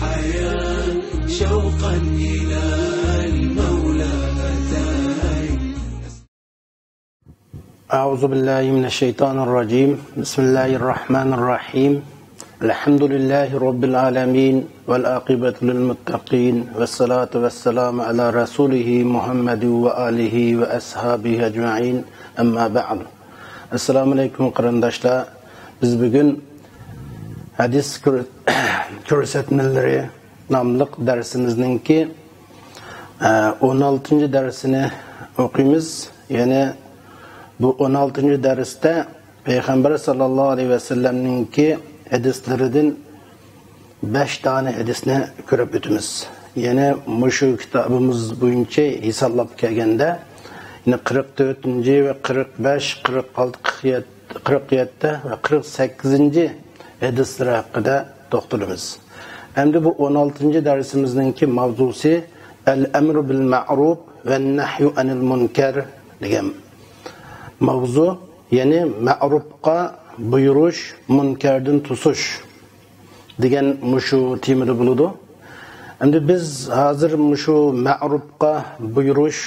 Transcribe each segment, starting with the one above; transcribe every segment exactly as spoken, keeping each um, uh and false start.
حيا شوقا إلى المولى أتاي. أعوذ بالله من الشيطان الرجيم. بسم الله الرحمن الرحيم. الحمد لله رب العالمين، والعاقبة للمتقين، والصلاة والسلام على رسوله محمد وآله وأصحابه أجمعين. أما بعد. ئەسسالامۇ ئەلەيكۇم، قېرىنداشلار. بىز بۈگۈن ھەدىس كۆر-، كۆرسەتمىلىرى ناملىق دەرسىمىزنىڭكى، ئە، ئون ئالتىنچى دەرسىنى ئوقۇيمىز. يەنى بۇ ئون ئالتىنچى دەرستە پەيغەمبەر ساللاللاھۇ ئەلەيھى ۋەسەللەمنىڭكى ھەدىسلىرىدىن بەش دانە ھەدىسنى كۆرۈپ ئۆتىمىز. يەنى مۇشۇ كىتابىمىز بويىچە ھېسابلاپ كەلگەندە، يەنى قىرىق تۆتىنچى ۋە قىرىق بەش، قىرىق ئالتە، قىرىق يەتتە، قىرىق يەتتە ۋە قىرىق سەككىزىنچى ھەدىسلىرى ھەققىدە توختىلىمىز. ئەمدى بۇ ئون ئالتىنچى دەرسىمىزنىڭكى ماۋزۇسى «ئەل ئەمرۇ بىل مەئرۇپ ۋە نەھيۇ ئەنىل مۇنكەر» دېگەن ماۋزۇ، يەنى مەئرۇپقا بۇيرۇش، مۇنكەردىن توسۇش دېگەن مۇشۇ تېمىدا بولىدۇ. ئەمدى بىز ھازىر مۇشۇ مەئرۇپقا بۇيرۇش،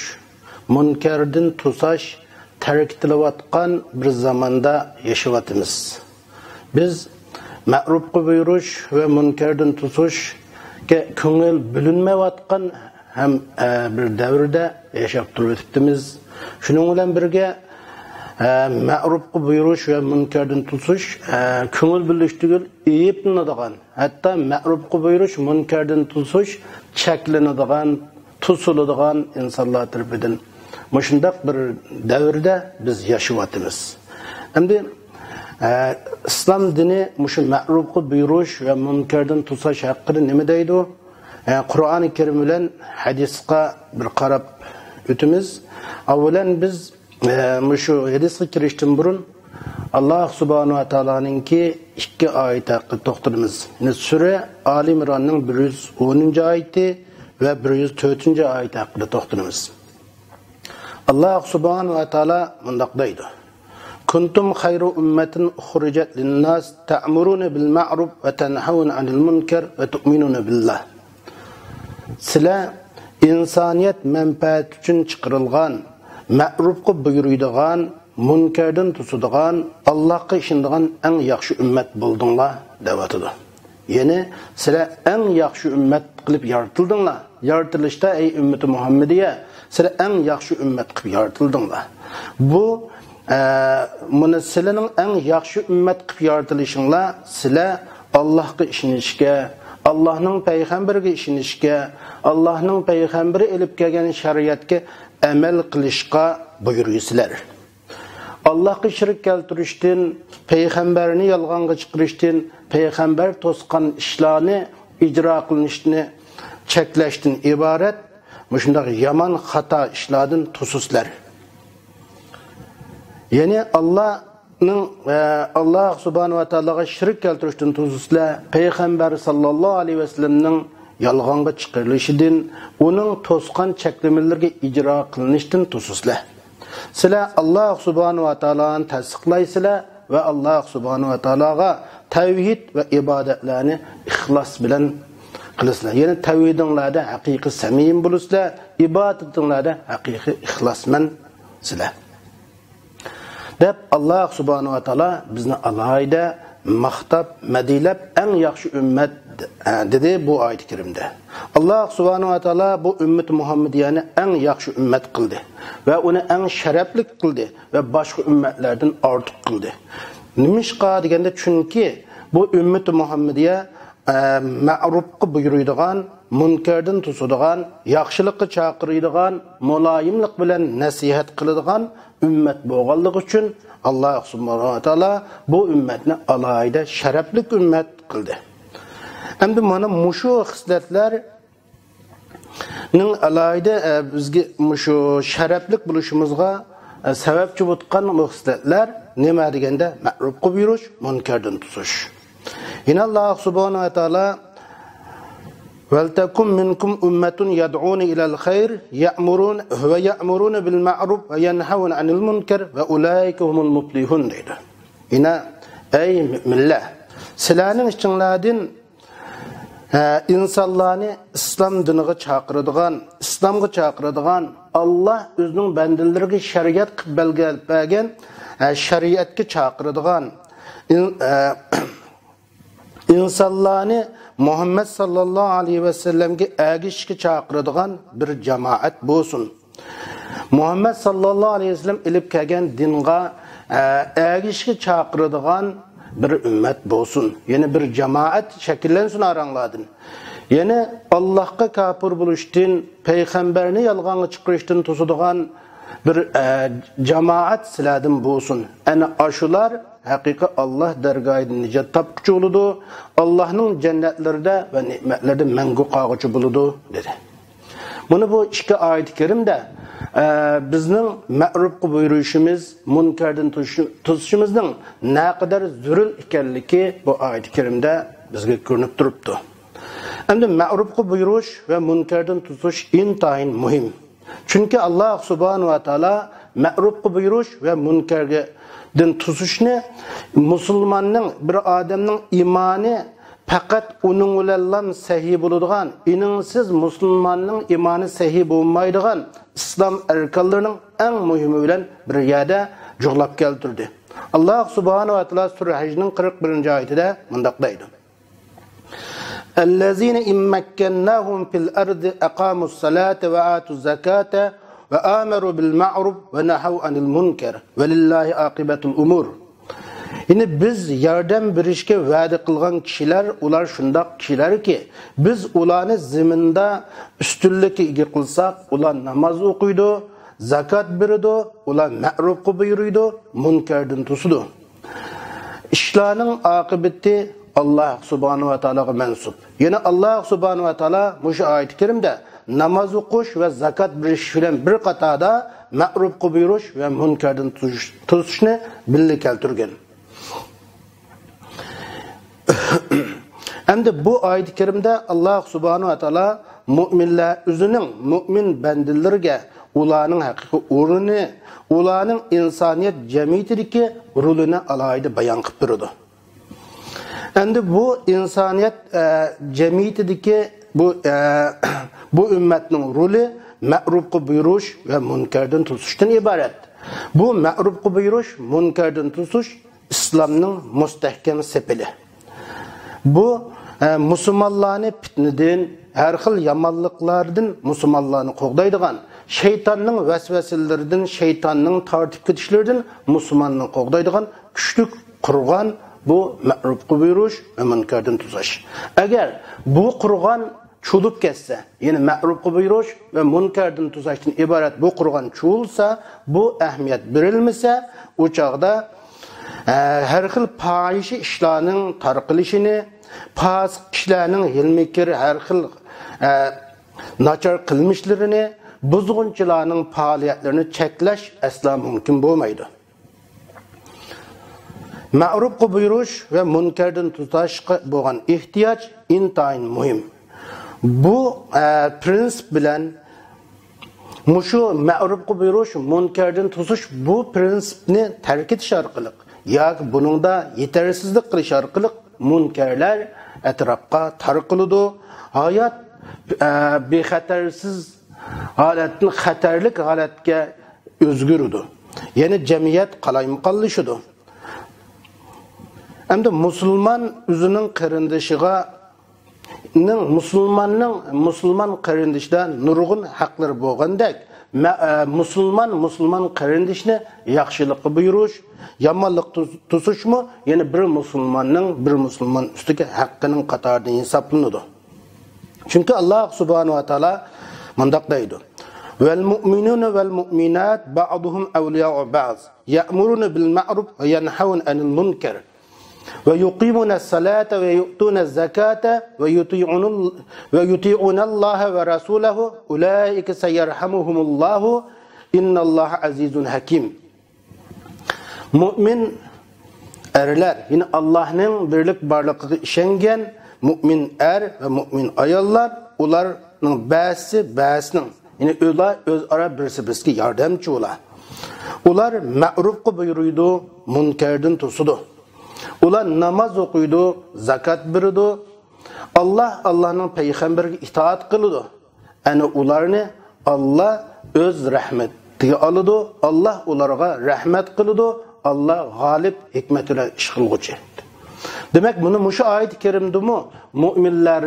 مۇنكەردىن توساش تەرك ئېتىلىۋاتقان بىر زاماندا ياشاۋاتىمىز. بىز مەئرۇپقا بۇيرۇش ۋە مۇنكەردىن توسۇشقا كۆڭۈل بۆلۈنمەيۋاتقان ھەم، ئە، بىر دەۋردە ياشاپ تۇرۇۋېتىپتىمىز. شۇنىڭ بىلەن بىرگە، ئە، مەئرۇپقا بۇيرۇش ۋە مۇنكەردىن توسۇش، ئە، كۆڭۈل بۆلۈش تۈگۈل، ئەيىبلىنىدىغان، ھەتتا مەئرۇپقا بۇيرۇش، مۇنكەردىن توسۇش چەكلىنىدىغان، توسۇلىدىغان ئىنسانلار تەرىپىدىن مۇشۇنداق بىر دەۋردە بىز ياشىۋاتىمىز. ئەمدى، ئە، ئىسلام دىنى مۇشۇ مەئرۇپقا بۇيرۇش ۋە مۇنكەردىن توساش ھەققىدە نېمە دەيدۇ؟ ئە، قۇرئانى كەرىم بىلەن ھەدىسقا بىر قاراپ ئۆتىمىز. ئاۋۋالەن بىز، ئە، مۇشۇ ھەدىسقا كىرىشتىن بۇرۇن ئاللاھ سۇبھانەھۇ ۋە تائالانىڭكى ئىككى ئايىتى ھەققىدە توختىلىمىز. يەنى سۈرە ئالى ئىمراننىڭ بىر يۈز ئونىنچى ئايىتى ۋە بىر يۈز تۆتىنچى ئايىتى ھەققىدە توختىلىمىز. ئاللاھ سۇبھانەھۇ ۋە تائالا مۇنداق دەيدۇ: كنتم خير أمة أخرجت للناس تأمرون بالمعروف وتنهون عن المنكر وتؤمنون بالله. سىلەر ئىنسانىيەت مەنپەئەتى ئۈچۈن چىقىرىلغان، مەئرۇپقا بۇيرۇيدىغان، مۇنكەردىن توسىدىغان، ئاللاھقا ئىشىنىدىغان ئەڭ ياخشى ئۈممەت بولدۇڭلار، دەۋاتىدۇ. يەنى، سىلەر ئەڭ ياخشى ئۈممەت قىلىپ يارىتىلدىڭلار. يارىتىلىشتا، ئەي ئۈممىتى مۇھەممىدىيە، سىلەر ئەڭ ياخشى ئۈممەت قىلىپ يارىتىلدىڭلار. بۇ، ئە، مۇنى سىلەرنىڭ ئەڭ ياخشى ئۈممەت قىلىپ يارىتىلىشىڭلار، سىلەر ئاللاھقا ئىشىنىشكە، ئاللاھنىڭ پەيغەمبىرىگە ئىشىنىشكە، ئاللاھنىڭ پەيغەمبىرى ئېلىپ كەلگەن شەرىئەتكە ئەمەل قىلىشقا بۇيرۇيسىلەر. ئاللاھقا شېرىك كەلتۈرۈشتىن، پەيغەمبەرنى يالغانغا چىقىرىشتىن، پەيغەمبەر توسقان ئىشلارنى ئىجرا قىلىنىشنى چەكلەشتىن ئىبارەت مۇشۇنداق يامان خاتا ئىشلاردىن توسۇسىلەر. يەنى ئاللاھنىڭ، ئە، ئاللاھ سۇبھانەھۇ ۋە تائالاغا شېرىك كەلتۈرۈشتىن توسۇسىلەر، پەيغەمبەر ساللاللاھۇ ئەلەيھى ۋەسەللەمنىڭ يالغانغا چىقىرىلىشىدىن، ئۇنىڭ توسقان چەكلىمىلىرىگە ئىجرا قىلىنىشتىن توسۇسىلەر. سىلەر ئاللاھ سۇبھانەھۇ ۋە تائالانى تەستىقلايسىلەر ۋە ئاللاھ سۇبھانەھۇ ۋە تائالاغا تەۋھىد ۋە ئىبادەتلەرنى ئىخلاس بىلەن قىلىسىلەر. يەنى تەۋھىدىڭلاردا ھەقىقىي سەمىيىم بولىسىلەر، ئىبادىتىڭلاردا ھەقىقىي ئىخلاسمەن سىلەر، دەپ، ئاللاھ سۇبھانەھۇ ۋە تائالا بىزنى ئالاھىدە ماختاپ، مەدھىيلەپ، ئەڭ ياخشى ئۈممەت، ئە، دېدى بۇ ئايىتى كەرىمدە. ئاللاھ سۇبھانەھۇ ۋە تائالا بۇ ئۈممىتى مۇھەممەدىيەنى ئەڭ ياخشى ئۈممەت قىلدى ۋە ئۇنى ئەڭ شەرەپلىك قىلدى ۋە باشقا ئۈممەتلەردىن ئارتۇق قىلدى. نېمىشقا دېگەندە، چۈنكى بۇ ئۈممىتى مۇھەممەدىيە، ئە، مەئرۇپقا بۇيرۇيدىغان، مۇنكەردىن توسىدىغان، ياخشىلىققا چاقىرىدىغان، مۇلايىملىق بىلەن نەسىھەت قىلىدىغان ئۈممەت بولغانلىقى ئۈچۈن، ئاللاھ سۇبھانەھۇ ۋە تائالا بۇ ئۈممەتنى ئالاھىدە شەرەپلىك ئۈممەت قىلدى. ئەمدى مانا مۇشۇ خىسلەتلەرنىڭ ئالاھىدە، ئە، بىزگە مۇشۇ شەرەپلىك بولۇشىمىزغا، ئە، سەۋەبچى بولغان بۇ خىسلەتلەر نېمە دېگەندە، مەئرۇپقا بۇيرۇش، مۇنكەردىن توسۇش. يەنە ئاللاھ سۇبھانەھۇ ۋە تائالا: ولتكن منكم أمة يدعون إلى الخير يأمرون ويأمرون بالمعروف وينهون عن المنكر وأولئك هم المفلحون دەيدۇ. يەنە، ئەي مۆمىنلەر، سىلەرنىڭ ئىچىڭلاردىن ئە، ئىنسانلارنى ئىسلام دىنىغا چاقىرىدىغان، ئىسلامغا چاقىرىدىغان، ئاللا ئۆزىنىڭ بەندىلىرىگە شەرىئەت قىلىپ بەلگىلەپ بەرگەن، ئە، شەرىئەتكە چاقىرىدىغان، ئىن-، ئە، ئىنسانلارنى مۇھەممەد ساللاللاھۇ ئەلەيھى ۋەسەللەمگە ئەگىشىشكە چاقىرىدىغان بىر جامائەت بولسۇن. مۇھەممەد ساللاللاھۇ ئەلەيھى ۋەسەللەم ئېلىپ كەلگەن دىنغا، ئە، ئەگىشىشكە چاقىرىدىغان بىر ئۈممەت بولسۇن. يەنى بىر جامائەت شەكىللەنسۇن ئاراڭلاردىن. يەنى ئاللاھقا كاپىر بولۇشتىن، پەيغەمبەرنى يالغانغا چىقىرىشتىن توسىدىغان بىر، ئە، جامائەت سىلەردىن بولسۇن. ئەنە ئاشۇلار ھەقىقىي ئاللاھ دەرگاھىدا نىجات تاپقۇچى بولىدۇ، ئاللاھنىڭ جەننەتلىرىدە ۋە نېمەتلىرىدە مەڭگۈ قالغۇچى بولىدۇ، دېدى. مانا بۇ ئىككى ئايەت كەرىمدە، ئە، بىزنىڭ مەرۇپقا بۇيرۇشىمىز، مۇنكەردىن توسۇش-، توسۇشىمىزنىڭ نەقەدەر زۆرۈر ئىكەنلىكى بۇ ئايەت كەرىمدە بىزگە كۆرۈنۈپ تۇرۇپتۇ. ئەمدى مەرۇپقا بۇيرۇش ۋە مۇنكەردىن توسۇش ئىنتايىن مۇھىم. چۈنكى ئاللاھ سۇبھانەھۇ ۋە تائالا مەرۇپقا بۇيرۇش ۋە مۇنكەردىن توسۇشنى مۇسۇلماننىڭ، بىر ئادەمنىڭ ئىمانى پەقەت ئۇنىڭ بىلەنلا سەھىھ بولىدىغان، ئۇنىڭسىز مۇسۇلماننىڭ ئىمانى سەھىھ بولمايدىغان، ئىسلام ئەركانلىرىنىڭ ئەڭ مۇھىمى بىلەن بىر يەردە جۇغلاپ كەلتۈردى. ئاللاھ سۇبھانەھۇ ۋە تائالا سۈرە ھەجنىڭ قىرىق بىرىنچى ئايىتىدە مۇنداق دەيدۇ. الذين إن مكناهم في الأرض أقاموا الصلاة وآتوا الزكاة وآمروا بالمعروف ونهوا عن المنكر ولله عاقبة الأمور. يەنى بىز ياردەم بېرىشكە ۋەدە قىلغان كىشىلەر، ئۇلار شۇنداق كىشىلەركى، بىز ئۇلارنى زېمىندا ئۈستۈنلۈككە ئىگە قىلساق، ئۇلار ناماز ئوقۇيدۇ، زاكات بېرىدۇ، ئۇلار مەرۇپقا بۇيرۇيدۇ، مۇنكەردىن توسىدۇ. ئىشلارنىڭ ئاقىۋىتى ئاللاھ سۇبھانەھۇ ۋە تائالاغا مەنسۇپ. يەنە ئاللاھ سۇبھانەھۇ ۋە تائالا مۇشۇ ئايەت كەرىمدە ناماز ئوقۇش ۋە زاكات بېرىش بىلەن بىر قاتاردا مەرۇپقا بۇيرۇش ۋە مۇنكەردىن توسۇش-، توسۇشنى بىللە كەلتۈرگەن. ئەمدى بۇ ئايەت كەرىمدە ئاللاھ سۇبھانەھۇ ۋە تائالا مۇئمىنلەر ئۆزىنىڭ مۇئمىن بەندىلىرىگە، ئۇلارنىڭ ھەقىقىي ئورنىنى، ئۇلارنىڭ ئىنسانىيەت جەمئىيىتىدىكى رولىنى ئالاھىدە بايان قىلىپ بېرىدۇ. ئەمدى بۇ ئىنسانىيەت، ئە، جەمئىيىتىدىكى بۇ، ئە، بۇ ئۈممەتنىڭ رولى مەرۇپقا بۇيرۇش ۋە مۇنكەردىن توسۇشتىن ئىبارەت. بۇ مەرۇپقا بۇيرۇش، مۇنكەردىن توسۇش ئىسلامنىڭ مۇستەھكەم سېپىلى. بۇ، ئە، مۇسۇلمانلارنى پىتنىدىن، ھەر خىل يامانلىقلاردىن مۇسۇلمانلارنى قوغدايدىغان، شەيتاننىڭ ۋەسۋەسىلىرىدىن، شەيتاننىڭ تارتىپ كېتىشلىرىدىن مۇسۇلماننى قوغدايدىغان كۈچلۈك قورغان بۇ مەرۇپقا بۇيرۇش ۋە مۇنكەردىن توسۇش. ئەگەر بۇ قورغان چۇلۇپ كەتسە، يەنى مەرۇپقا بۇيرۇش ۋە مۇنكەردىن توساشتىن ئىبارەت بۇ قورغان چۇۋۇلسا، بۇ ئەھمىيەت بېرىلمىسە، ئۇ چاغدا، ئە، ھەر خىل پاھىشە ئىشلارنىڭ تارقىلىشىنى، پاسىق كىشىلەرنىڭ ھىيلە-مىكىر، ھەر خىل، ئە، ناچار قىلمىشلىرىنى، بۇزغۇنچىلارنىڭ پائالىيەتلىرىنى چەكلەش ئەسلا مۇمكىن بولمايدۇ. مەرۇپقا بۇيرۇش ۋە مۇنكەردىن توساشقا بولغان ئېھتىياج ئىنتايىن مۇھىم. بۇ، ئە، پرىنسىپ بىلەن مۇشۇ مەرۇپقا بۇيرۇش، مۇنكەردىن توسۇش بۇ پرىنسىپنى تەرك ئېتىش ئارقىلىق ياكى بۇنىڭدا يېتەرسىزلىك قىلىش ئارقىلىق مۇنكەرلەر ئەتراپقا تارقىلىدۇ. ھايات، ئە، بىخەتەرسىز ھالەتتىن خەتەرلىك ھالەتكە ئۆزگىرىدۇ. يەنى جەمئىيەت قالايمىقانلىشىدۇ. ئەمدى مۇسۇلمان ئۆزىنىڭ قېرىندىشىغا، نىڭ، مۇسۇلماننىڭ مۇسۇلمان قېرىندىشىدا نۇرغۇن ھەقلىرى بولغاندەك، مە-، ئە، مۇسۇلمان مۇسۇلمان قېرىندىشىنى ياخشىلىققا بۇيرۇش، يامانلىق تۇ-، توسۇشمۇ يەنە بىر مۇسۇلماننىڭ بىر مۇسۇلمان ئۈستىگە ھەققىنىڭ قاتارىدىن ھېسابلىنىدۇ. چۈنكى ئاللاھ سۇبھانەھۇ ۋە تائالا مۇنداق دەيدۇ: والمؤمنون والمؤمنات بعضهم أولياء بعض يأمرون بالمعروف وينهون عن المنكر ويقيمون الصلاة ويؤتون الزكاة ويطيعون ال-، ويطيعون الله ورسوله أولئك سيرحمهم الله إن الله عزيز حكيم. مۇئمىن ئەرلەر، يەنى ئاللاھنىڭ بىرلىك بارلىقىغا ئىشەنگەن مۇئمىن ئەر ۋە مۇئمىن ئاياللار، ئۇلارنىڭ بەزىسى بەزىسىنىڭ، يەنى ئۇلار ئۆزئارا بىرسى بىرسىگە ياردەمچى بولا. ئۇلار مەرۇپقا بۇيرۇيدۇ، مۇنكەردىن توسىدۇ. ئۇلار ناماز ئوقۇيدۇ، زاكات بېرىدۇ، ئاللا ئاللانىڭ پەيغەمبىرىگە ئىتائەت قىلىدۇ. ئەنە ئۇلارنى ئاللا ئۆز رەھمىتىگە ئالىدۇ. ئاللا ئۇلارغا رەھمەت قىلىدۇ. ئاللا غالىب، ھېكمەت بىلەن ئىش قىلغۇچى. دېمەك، بۇنى مۇشۇ ئايەت كەرىمدىمۇ مۆمىنلەر،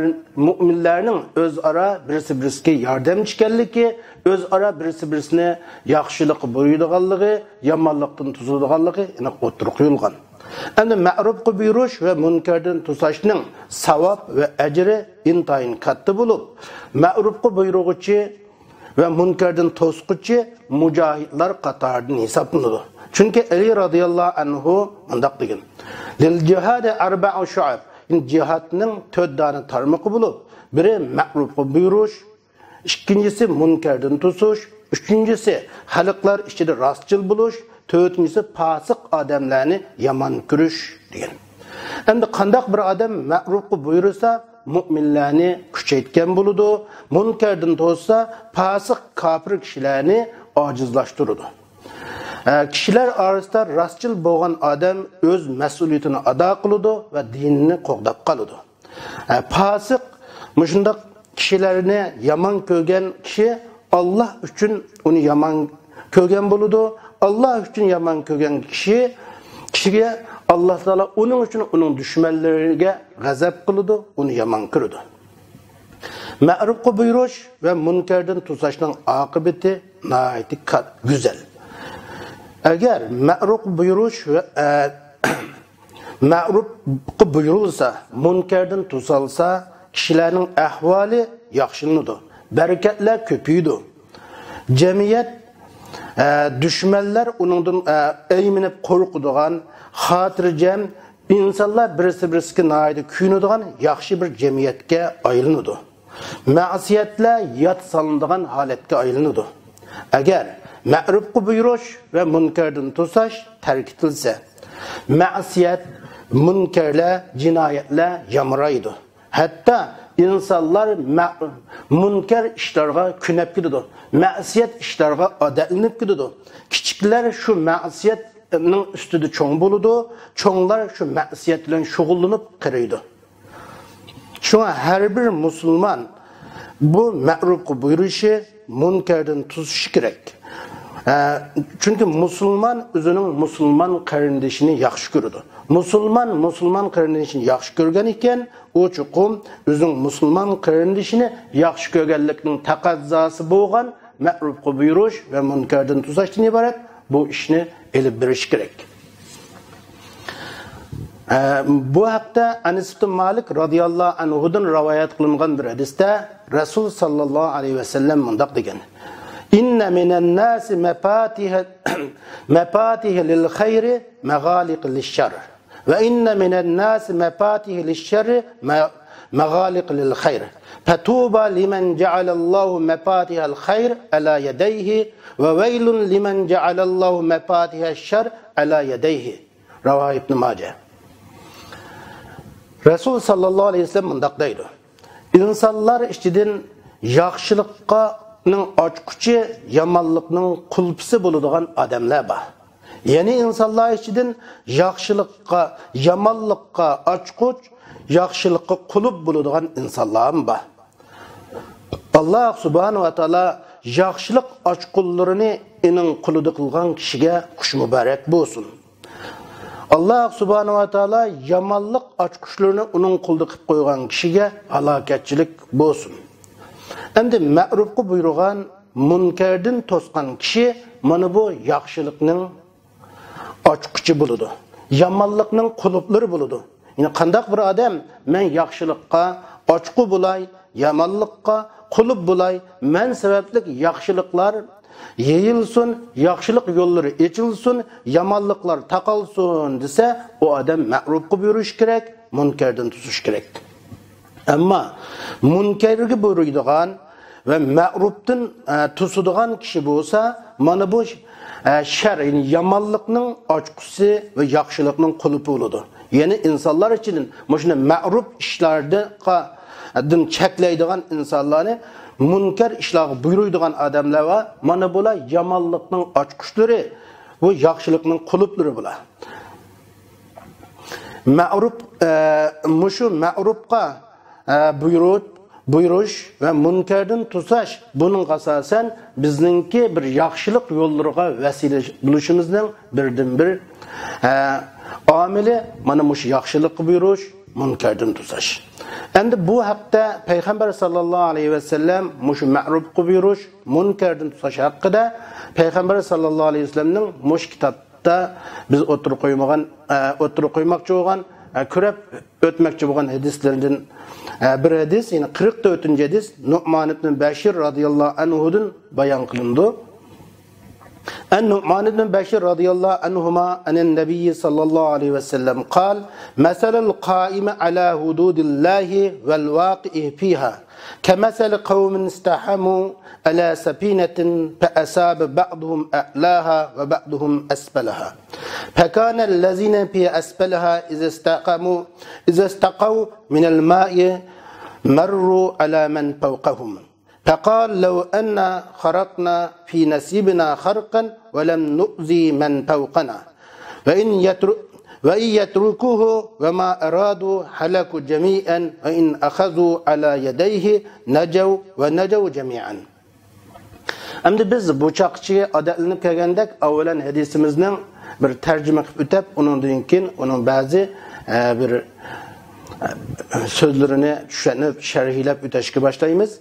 مۆمىنلەرنىڭ ئۆزئارا بىرسى-بىرسىگە ياردەمچى ئىكەنلىكى، ئۆزئارا بىرسى-بىرسىنى ياخشىلىققا بۇيرۇيدىغانلىقى، يامانلىقتىن توسىدىغانلىقى ئېنىق ئوتتۇرىغا قويۇلغان. ئەمدى مەرۇپقا بۇيرۇش ۋە مۇنكەردىن توساشنىڭ ساۋاب ۋە ئەجرى ئىنتايىن كاتتا بولۇپ، مەرۇپقا بۇيرۇغۇچى ۋە مۇنكەردىن توسقۇچى مۇجاھىدلار قاتارىدىن ھېسابلىنىدۇ. چۈنكى ئەلى رازىياللاھۇ ئەنھۇ مۇنداق دېگەن: لىل جىھادى ئەربەئۇ شۇئەب. جىھادنىڭ تۆت دانە تارمىقى بولۇپ، بىرى مەرۇپقا بۇيرۇش، ئىككىنچىسى مۇنكەردىن توسۇش، ئۈچىنچىسى خەلقلەر ئىچىدە راستچىل بولۇش، تۆتىنچىسى پاسىق ئادەملەرنى يامان كۆرۈش دېگەن. ئەمدى قانداق بىر ئادەم مەرۇپقا بۇيرۇسا، مۆمىنلەرنى كۈچەيتكەن بولىدۇ، مۇنكەردىن توسسا، پاسىق، كاپىر كىشىلەرنى ئاجىزلاشتۇرىدۇ. ئە، كىشىلەر ئارىسىدا راستچىل بولغان ئادەم ئۆز مەسئۇلىيىتىنى ئادا قىلىدۇ ۋە دىنىنى قوغداپ قالىدۇ. ئە، پاسىق، مۇشۇنداق كىشىلەرنى يامان كۆرگەن كىشى ئاللا ئۈچۈن ئۇنى يامان كۆرگەن بولىدۇ. ئاللا ئۈچۈن يامان كۆرگەن كىشى، كىشىگە ئاللا تائالا ئۇنىڭ ئۈچۈن ئۇنىڭ دۈشمەنلىرىگە غەزەپ قىلىدۇ، ئۇنى يامان كۆرىدۇ. مەرۇپقا بۇيرۇش ۋە مۇنكەردىن توساشنىڭ ئاقىۋىتى ناھايىتى كات-، گۈزەل. ئەگەر مەرۇپقا بۇيرۇش ۋە، ئە، مەرۇپقا بۇيرۇلسا، مۇنكەردىن توسالسا، كىشىلەرنىڭ ئەھۋالى ياخشىلىنىدۇ، بەرىكەتلەر كۆپىيىدۇ. جەمئىيەت، ئە، دۈشمەنلەر ئۇنىڭدىن، ئە، ئەيمىنىپ قورقىدىغان، خاتىرجەم، ئىنسانلار بىرسى-بىرسىگە ناھايىتى كۆيۈنىدىغان ياخشى بىر جەمئىيەتكە ئايلىنىدۇ. مەسىيەتلەر ياد سالىنىدىغان ھالەتكە ئايلىنىدۇ. ئەگەر مەرۇپقا بۇيرۇش ۋە مۇنكەردىن توساش تەركىتىلسە، مەسىيەت، مۇنكەرلەر، جىنايەتلەر يامرايدۇ. ھەتتا ئىنسانلار مە-، مۇنكەر ئىشلارغا كۆنۈپ كېتىدۇ. مەسىيەت ئىشلارغا ئادەتلىنىپ كېتىدۇ. كىچىكلەر شۇ مەسىيەتنىڭ ئۈستىدە چوڭ بولىدۇ، چوڭلار شۇ مەسىيەت بىلەن شۇغۇللىنىپ قېرىيدۇ. شۇڭا ھەر بىر مۇسۇلمان بۇ مەرۇپقا بۇيرۇشى، مۇنكەردىن توسۇشى كېرەك. ئە، چۈنكى مۇسۇلمان ئۆزىنىڭ مۇسۇلمان قېرىندىشىنى ياخشى كۆرىدۇ. مۇسۇلمان مۇسۇلمان قېرىندىشىنى ياخشى كۆرگەن ئىكەن، ئۇ چوقۇم ئۆزىنىڭ مۇسۇلمان قېرىندىشىنى ياخشى كۆرگەنلىكنىڭ تەقەززاسى بولغان مەرۇپقا بۇيرۇش ۋە مۇنكەردىن توساشتىن ئىبارەت بۇ ئىشنى ئېلىپ بېرىشى كېرەك. ئە، بۇ ھەقتە ئەنەس ئىبن مالىك رازىياللاھۇ ئەنھۇدىن رىۋايەت قىلىنغان بىر ھەدىستە رەسۇل ساللاللاھۇ ئەلەيھى ۋەسەللەم مۇنداق دېگەن: إن من الناس مفاتيح، مفاتيح للخير مغاليق للشر، وإن من الناس مفاتيح للشر م-، مغاليق للخير، فطوبى لمن جعل الله مفاتيح الخير على يديه، وويل لمن جعل الله مفاتيح الشر على يديه. رواه ابن ماجه. رەسۇل ساللاللاھۇ ئەلەيھى ۋەسەللەم مۇنداق دەيدۇ: ئىنسانلار ئىچىدىن ياخشىلىقنىڭ ئاچقۇچى، يامانلىقنىڭ قۇلپىسى بولىدىغان ئادەملەر بار. يەنى ئىنسانلار ئىچىدىن ياخشىلىققا، يامانلىققا ئاچقۇچ، ياخشىلىققا قۇلۇپ بولىدىغان ئىنسانلارمۇ بار. ئاللا سۇبھانەھۇ ۋە تائالا ياخشىلىق ئاچقۇنلىرىنى ئېنىڭ قۇلىدا قىلغان كىشىگە خۇش مۇبارەك بولسۇن. ئاللا سۇبھانەھۇ ۋە تائالا يامانلىق ئاچقۇچلىرىنى ئۇنىڭ قۇلىدا قىلىپ قويغان كىشىگە ھالاكەتچىلىك بولسۇن. ئەمدى مەرۇپقا بۇيرۇغان، مۇنكەردىن توسقان كىشى مانا بۇ ياخشىلىقنىڭ ئاچقۇچى بولىدۇ. يامانلىقنىڭ قۇلۇپلىرى بولىدۇ. يەنى قانداق بىر ئادەم، مەن ياخشىلىققا ئاچقۇ بولاي، يامانلىققا قۇلۇپ بولاي، مەن سەۋەبلىك ياخشىلىقلار يېيىلسۇن، ياخشىلىق يوللىرى ئېچىلسۇن، يامانلىقلار تاقالسۇن دېسە، ئۇ ئادەم مەرۇپقا بۇيرۇش كېرەك، مۇنكەردىن توسۇش كېرەك. ئەمما مۇنكەرگە بۇيرۇيدىغان ۋە مەرۇپتىن، ئە، توسىدىغان كىشى بولسا، مانا بۇ، ئە، شەر، يەنى يامانلىقنىڭ ئاچقۇچىسى ۋە ياخشىلىقنىڭ قۇلۇپى بولىدۇ. يەنى ئىنسانلار ئىچىدىن مۇشۇنى مەرۇپ ئىشلاردىن چەكلەيدىغان ئىنسانلارنى، مۇنكەر ئىشلارغا بۇيرۇيدىغان ئادەملەر بار. مانا بۇلار يامانلىقنىڭ ئاچقۇچلىرى، بۇ ياخشىلىقنىڭ قۇلۇپلىرى بۇلار. مەرۇپ، ئە، مۇشۇ مەرۇپقا، ئە، بۇيرۇ-، بۇيرۇش ۋە مۇنكەردىن توساش، بۇنىڭغا ئاساسەن بىزنىڭكى بىر ياخشىلىق يوللىرىغا ۋەسىلە بولۇشىمىزنىڭ بىردىنبىر، ئە، ئامىلى مانا مۇشۇ ياخشىلىققا بۇيرۇش، مۇنكەردىن توساش. ئەمدى بۇ ھەقتە پەيغەمبەر ساللاللاھۇ ئەلەيھى ۋەسەللەم مۇشۇ مەرۇپقا بۇيرۇش، مۇنكەردىن توساش ھەققىدە پەيغەمبەر ساللاللاھۇ ئەلەيھى ۋەسەللەمنىڭ مۇشۇ كىتاب ھەقتە بىز ئوتتۇرىغا قويمىغان، ئە، ئوتتۇرىغا قويماقچى بولغان، ئە، كۆرەپ ئۆتمەكچى بولغان ھەدىسلىرىدىن، ئە، بىر ھەدىس، يەنى قىرىق تۆتىنچى ھەدىس نۇئمان ئىبن بەشىر رازىياللاھۇ ئەنھۇدىن بايان قىلىنىدۇ. عن نعمان بن بشير رضي الله عنهما عن النبي صلى الله عليه وسلم قال: مثل القائم على حدود الله والواقع فيها كمثل قوم استحموا على سفينة فأصاب بعضهم أعلاها وبعضهم أسفلها، فكان الذين في أسفلها إذا استقوا من الماء مروا على من فوقهم، فقال: لو أنا خرقنا في نصيبنا خرقا ولم نؤذ من فوقنا، وإن يتر-، وإن يتركوه وما أرادوا هلكوا جميعا، وإن أخذوا على يديه نجوا ونجوا جميعا. ئەمدى بىز بۇ چاغقىچە ئادەتلىنىپ كەلگەندەك، ئاۋۋالەن ھەدىسىمىزنىڭ بىر تەرجىمە قىلىپ ئۆتۈپ، ئۇنىڭدىن كېيىن ئۇنىڭ بەزى، ئە، بىر، ئە، سۆزلىرىنى چۈشەنىپ، شەرھلەپ ئۆتۈشكە باشلايمىز.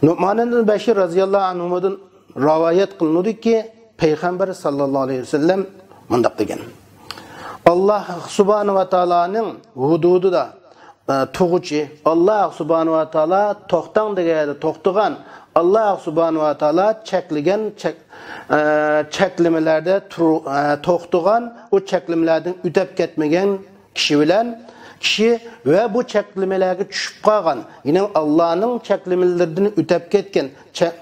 نۇئمان ئىبن بەشىر رازىياللاھۇ ئەنھۇدىن رىۋايەت قىلىنىدۇكى، پەيغەمبەر ساللاللاھۇ ئەلەيھى ۋەسەللەم مۇنداق دېگەن: ئاللاھ سۇبھانەھۇ ۋە تائالانىڭ ھۇدۇدىدا، ئە، تۇغۇچى، ئاللاھ سۇبھانەھۇ ۋە تائالا توختاڭ دېگەن يەردە توختىغان، ئاللاھ سۇبھانەھۇ ۋە تائالا چەكلىگەن چەك-، ئە، چەكلىمىلەردە تۇر-، ئە، توختىغان، ئۇ چەكلىمىلەردىن ئۆتەپ كەتمىگەن كىشى بىلەن كىشى ۋە بۇ چەكلىمىلەرگە چۈشۈپ قالغان، يەنى ئاللانىڭ چەكلىمىلىرىدىن ئۆتەپ كەتكەن، چە-،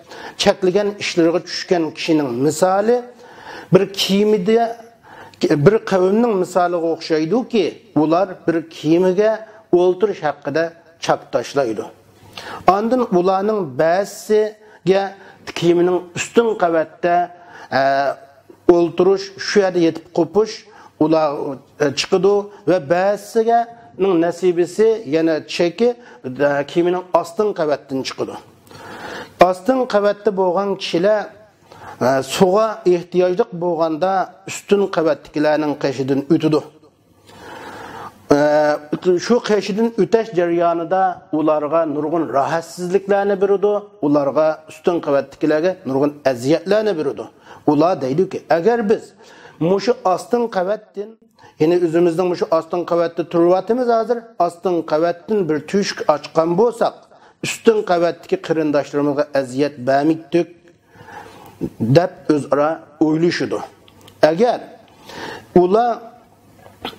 چەكلىگەن ئىشلىرىغا چۈشكەن كىشىنىڭ مىسالى بىر كېمىدە، بىر قەۋمنىڭ مىسالىغا ئوخشايدۇكى، ئۇلار بىر كېمىگە ئولتۇرۇش ھەققىدە چاك تاشلايدۇ. ئاندىن ئۇلارنىڭ بەزىسىگە كېمىنىڭ ئۈستۈن قەۋەتتە، ئە، ئولتۇرۇش، شۇ يەردە يېتىپ قوپۇش ئۇلار، ئە، چىقىدۇ ۋە بەزىسىگە نىڭ نەسىبىسى، يەنى چېكى، ئە، كېمىنىڭ ئاستىن قەۋەتتىن چىقىدۇ. ئاستىن قەۋەتتە بولغان كىشىلەر، ئە، سۇغا ئېھتىياجلىق بولغاندا ئۈستۈن قەۋەتتىكىلەرنىڭ قېشىدىن ئۆتىدۇ. ئە، شۇ قېشىدىن ئۆتەش جەريانىدا ئۇلارغا نۇرغۇن راھەتسىزلىكلەرنى بېرىدۇ، ئۇلارغا، ئۈستۈن قەۋەتتىكىلەرگە نۇرغۇن ئەزىيەتلەرنى بېرىدۇ. ئۇلار دەيدۇكى، ئەگەر بىز مۇشۇ ئاستىن قەۋەتتىن، يەنى ئۆزىمىزنىڭ مۇشۇ ئاستىن قەۋەتتە تۇرۇۋاتىمىز ھازىر، ئاستىن قەۋەتتىن بىر تۆشۈك ئاچقان بولساق، ئۈستۈن قەۋەتتىكى قېرىنداشلىرىمىزغا ئەزىيەت بەرمىدۇق، دەپ ئۆزئارا ئويلىشىدۇ. ئەگەر ئۇلار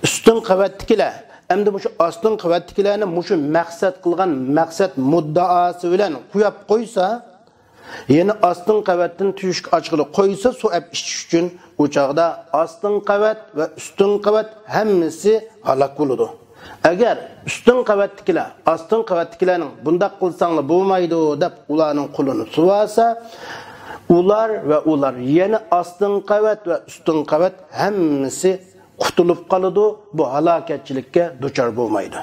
ئۈستۈن قەۋەتتىكىلەر ئەمدى مۇشۇ ئاستىن قەۋەتتىكىلەرنى مۇشۇ مەقسەت قىلغان مەقسەت مۇددىئاسى بىلەن قويۇپ قويسا، يەنى ئاستىن قەۋەتتىن تۆشۈك ئاچقىلى قويسا سۇ ئەپ ئىچىش ئۈچۈن، ئۇ چاغدا ئاستىن قەۋەت ۋە ئۈستۈن قەۋەت ھەممىسى ھالاك بولىدۇ. ئەگەر ئۈستۈن قەۋەتتىكىلەر ئاستىن قەۋەتتىكىلەرنىڭ بۇنداق قىلساڭلار بولمايدۇ دەپ ئۇلارنىڭ قولىنى تۇتۇۋالسا، ئۇلار ۋە ئۇلار يەنە ئاستىن قەۋەت ۋە ئۈستۈن قەۋەت ھەممىسى قۇتۇلۇپ قالىدۇ، بۇ ھالاكەتچىلىككە دۇچار بولمايدۇ،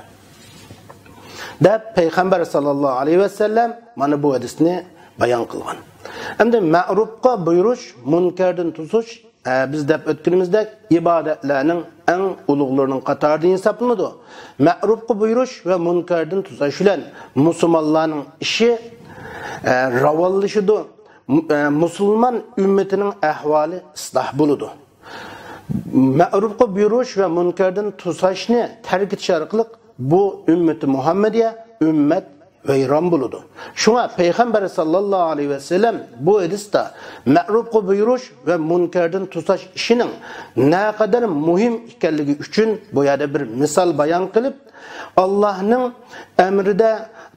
دەپ پەيغەمبەر ساللاللاھۇ ئەلەيھى ۋەسەللەم مانا بۇ ھەدىسنى بايان قىلغان. ئەمدى مەرۇپقا بۇيرۇش، مۇنكەردىن توسۇش، ئە، بىز دەپ ئۆتكىنىمىزدەك ئىبادەتلەرنىڭ ئەڭ ئۇلۇغلىرىنىڭ قاتارىدا ھېسابلىنىدۇ. مەرۇپقا بۇيرۇش ۋە مۇنكەردىن توسۇش بىلەن مۇسۇلمانلارنىڭ ئىشى، ئە، راۋانلىشىدۇ. مۇ-، ئە، مۇسۇلمان ئۈممىتىنىڭ ئەھۋالى ئىسلاھ بولىدۇ. مەرۇپقا بۇيرۇش ۋە مۇنكەردىن توساشنى تەرك ئېتىش ئارقىلىق بۇ ئۈممىتى مۇھەممەدىيە ئۈممەت ۋەيران بولىدۇ. شۇڭا پەيغەمبەر ساللاللاھۇ ئەلەيھى ۋەسەللەم بۇ ھەدىستە مەرۇپقا بۇيرۇش ۋە مۇنكەردىن توساش ئىشىنىڭ نەقەدەر مۇھىم ئىكەنلىكى ئۈچۈن بۇ يەردە بىر مىسال بايان قىلىپ، ئاللاھنىڭ ئەمرىدە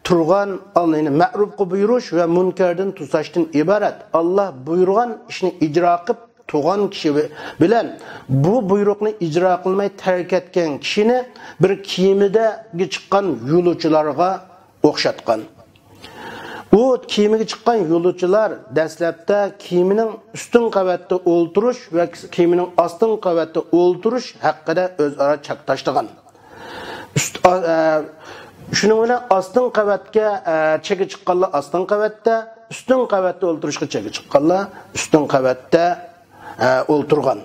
تۇرغان، يەنى مەرۇپقا بۇيرۇش ۋە مۇنكەردىن توساشتىن ئىبارەت، ئاللاھ بۇيرۇغان ئىشنى ئىجرا قىلىپ تۇرغان كىشى بىلەن بۇ بۇيرۇقنى ئىجرا قىلماي تەرك ئەتكەن كىشىنى بىر كېمىدىكى چىققان يولۇچىلارغا ئوخشاتقان. ئۇ كېمىگە چىققان يولۇچىلار دەسلەپتە كېمىنىڭ ئۈستۈن قەۋەتتە ئولتۇرۇش ۋە كېمىنىڭ ئاستىن قەۋەتتە ئولتۇرۇش ھەققىدە ئۆزئارا چاك تاشلىغان. ئۈست-، ئا-، ئە، شۇنىڭ بىلەن ئاستىنقى قەۋەتكە، ئە، چېكى چىققانلار ئاستىنقى قەۋەتتە، ئۈستۈنكى قەۋەتتە ئولتۇرۇشقا چېكى چىققانلار ئۈستۈنكى قەۋەتتە، ئە، ئولتۇرغان.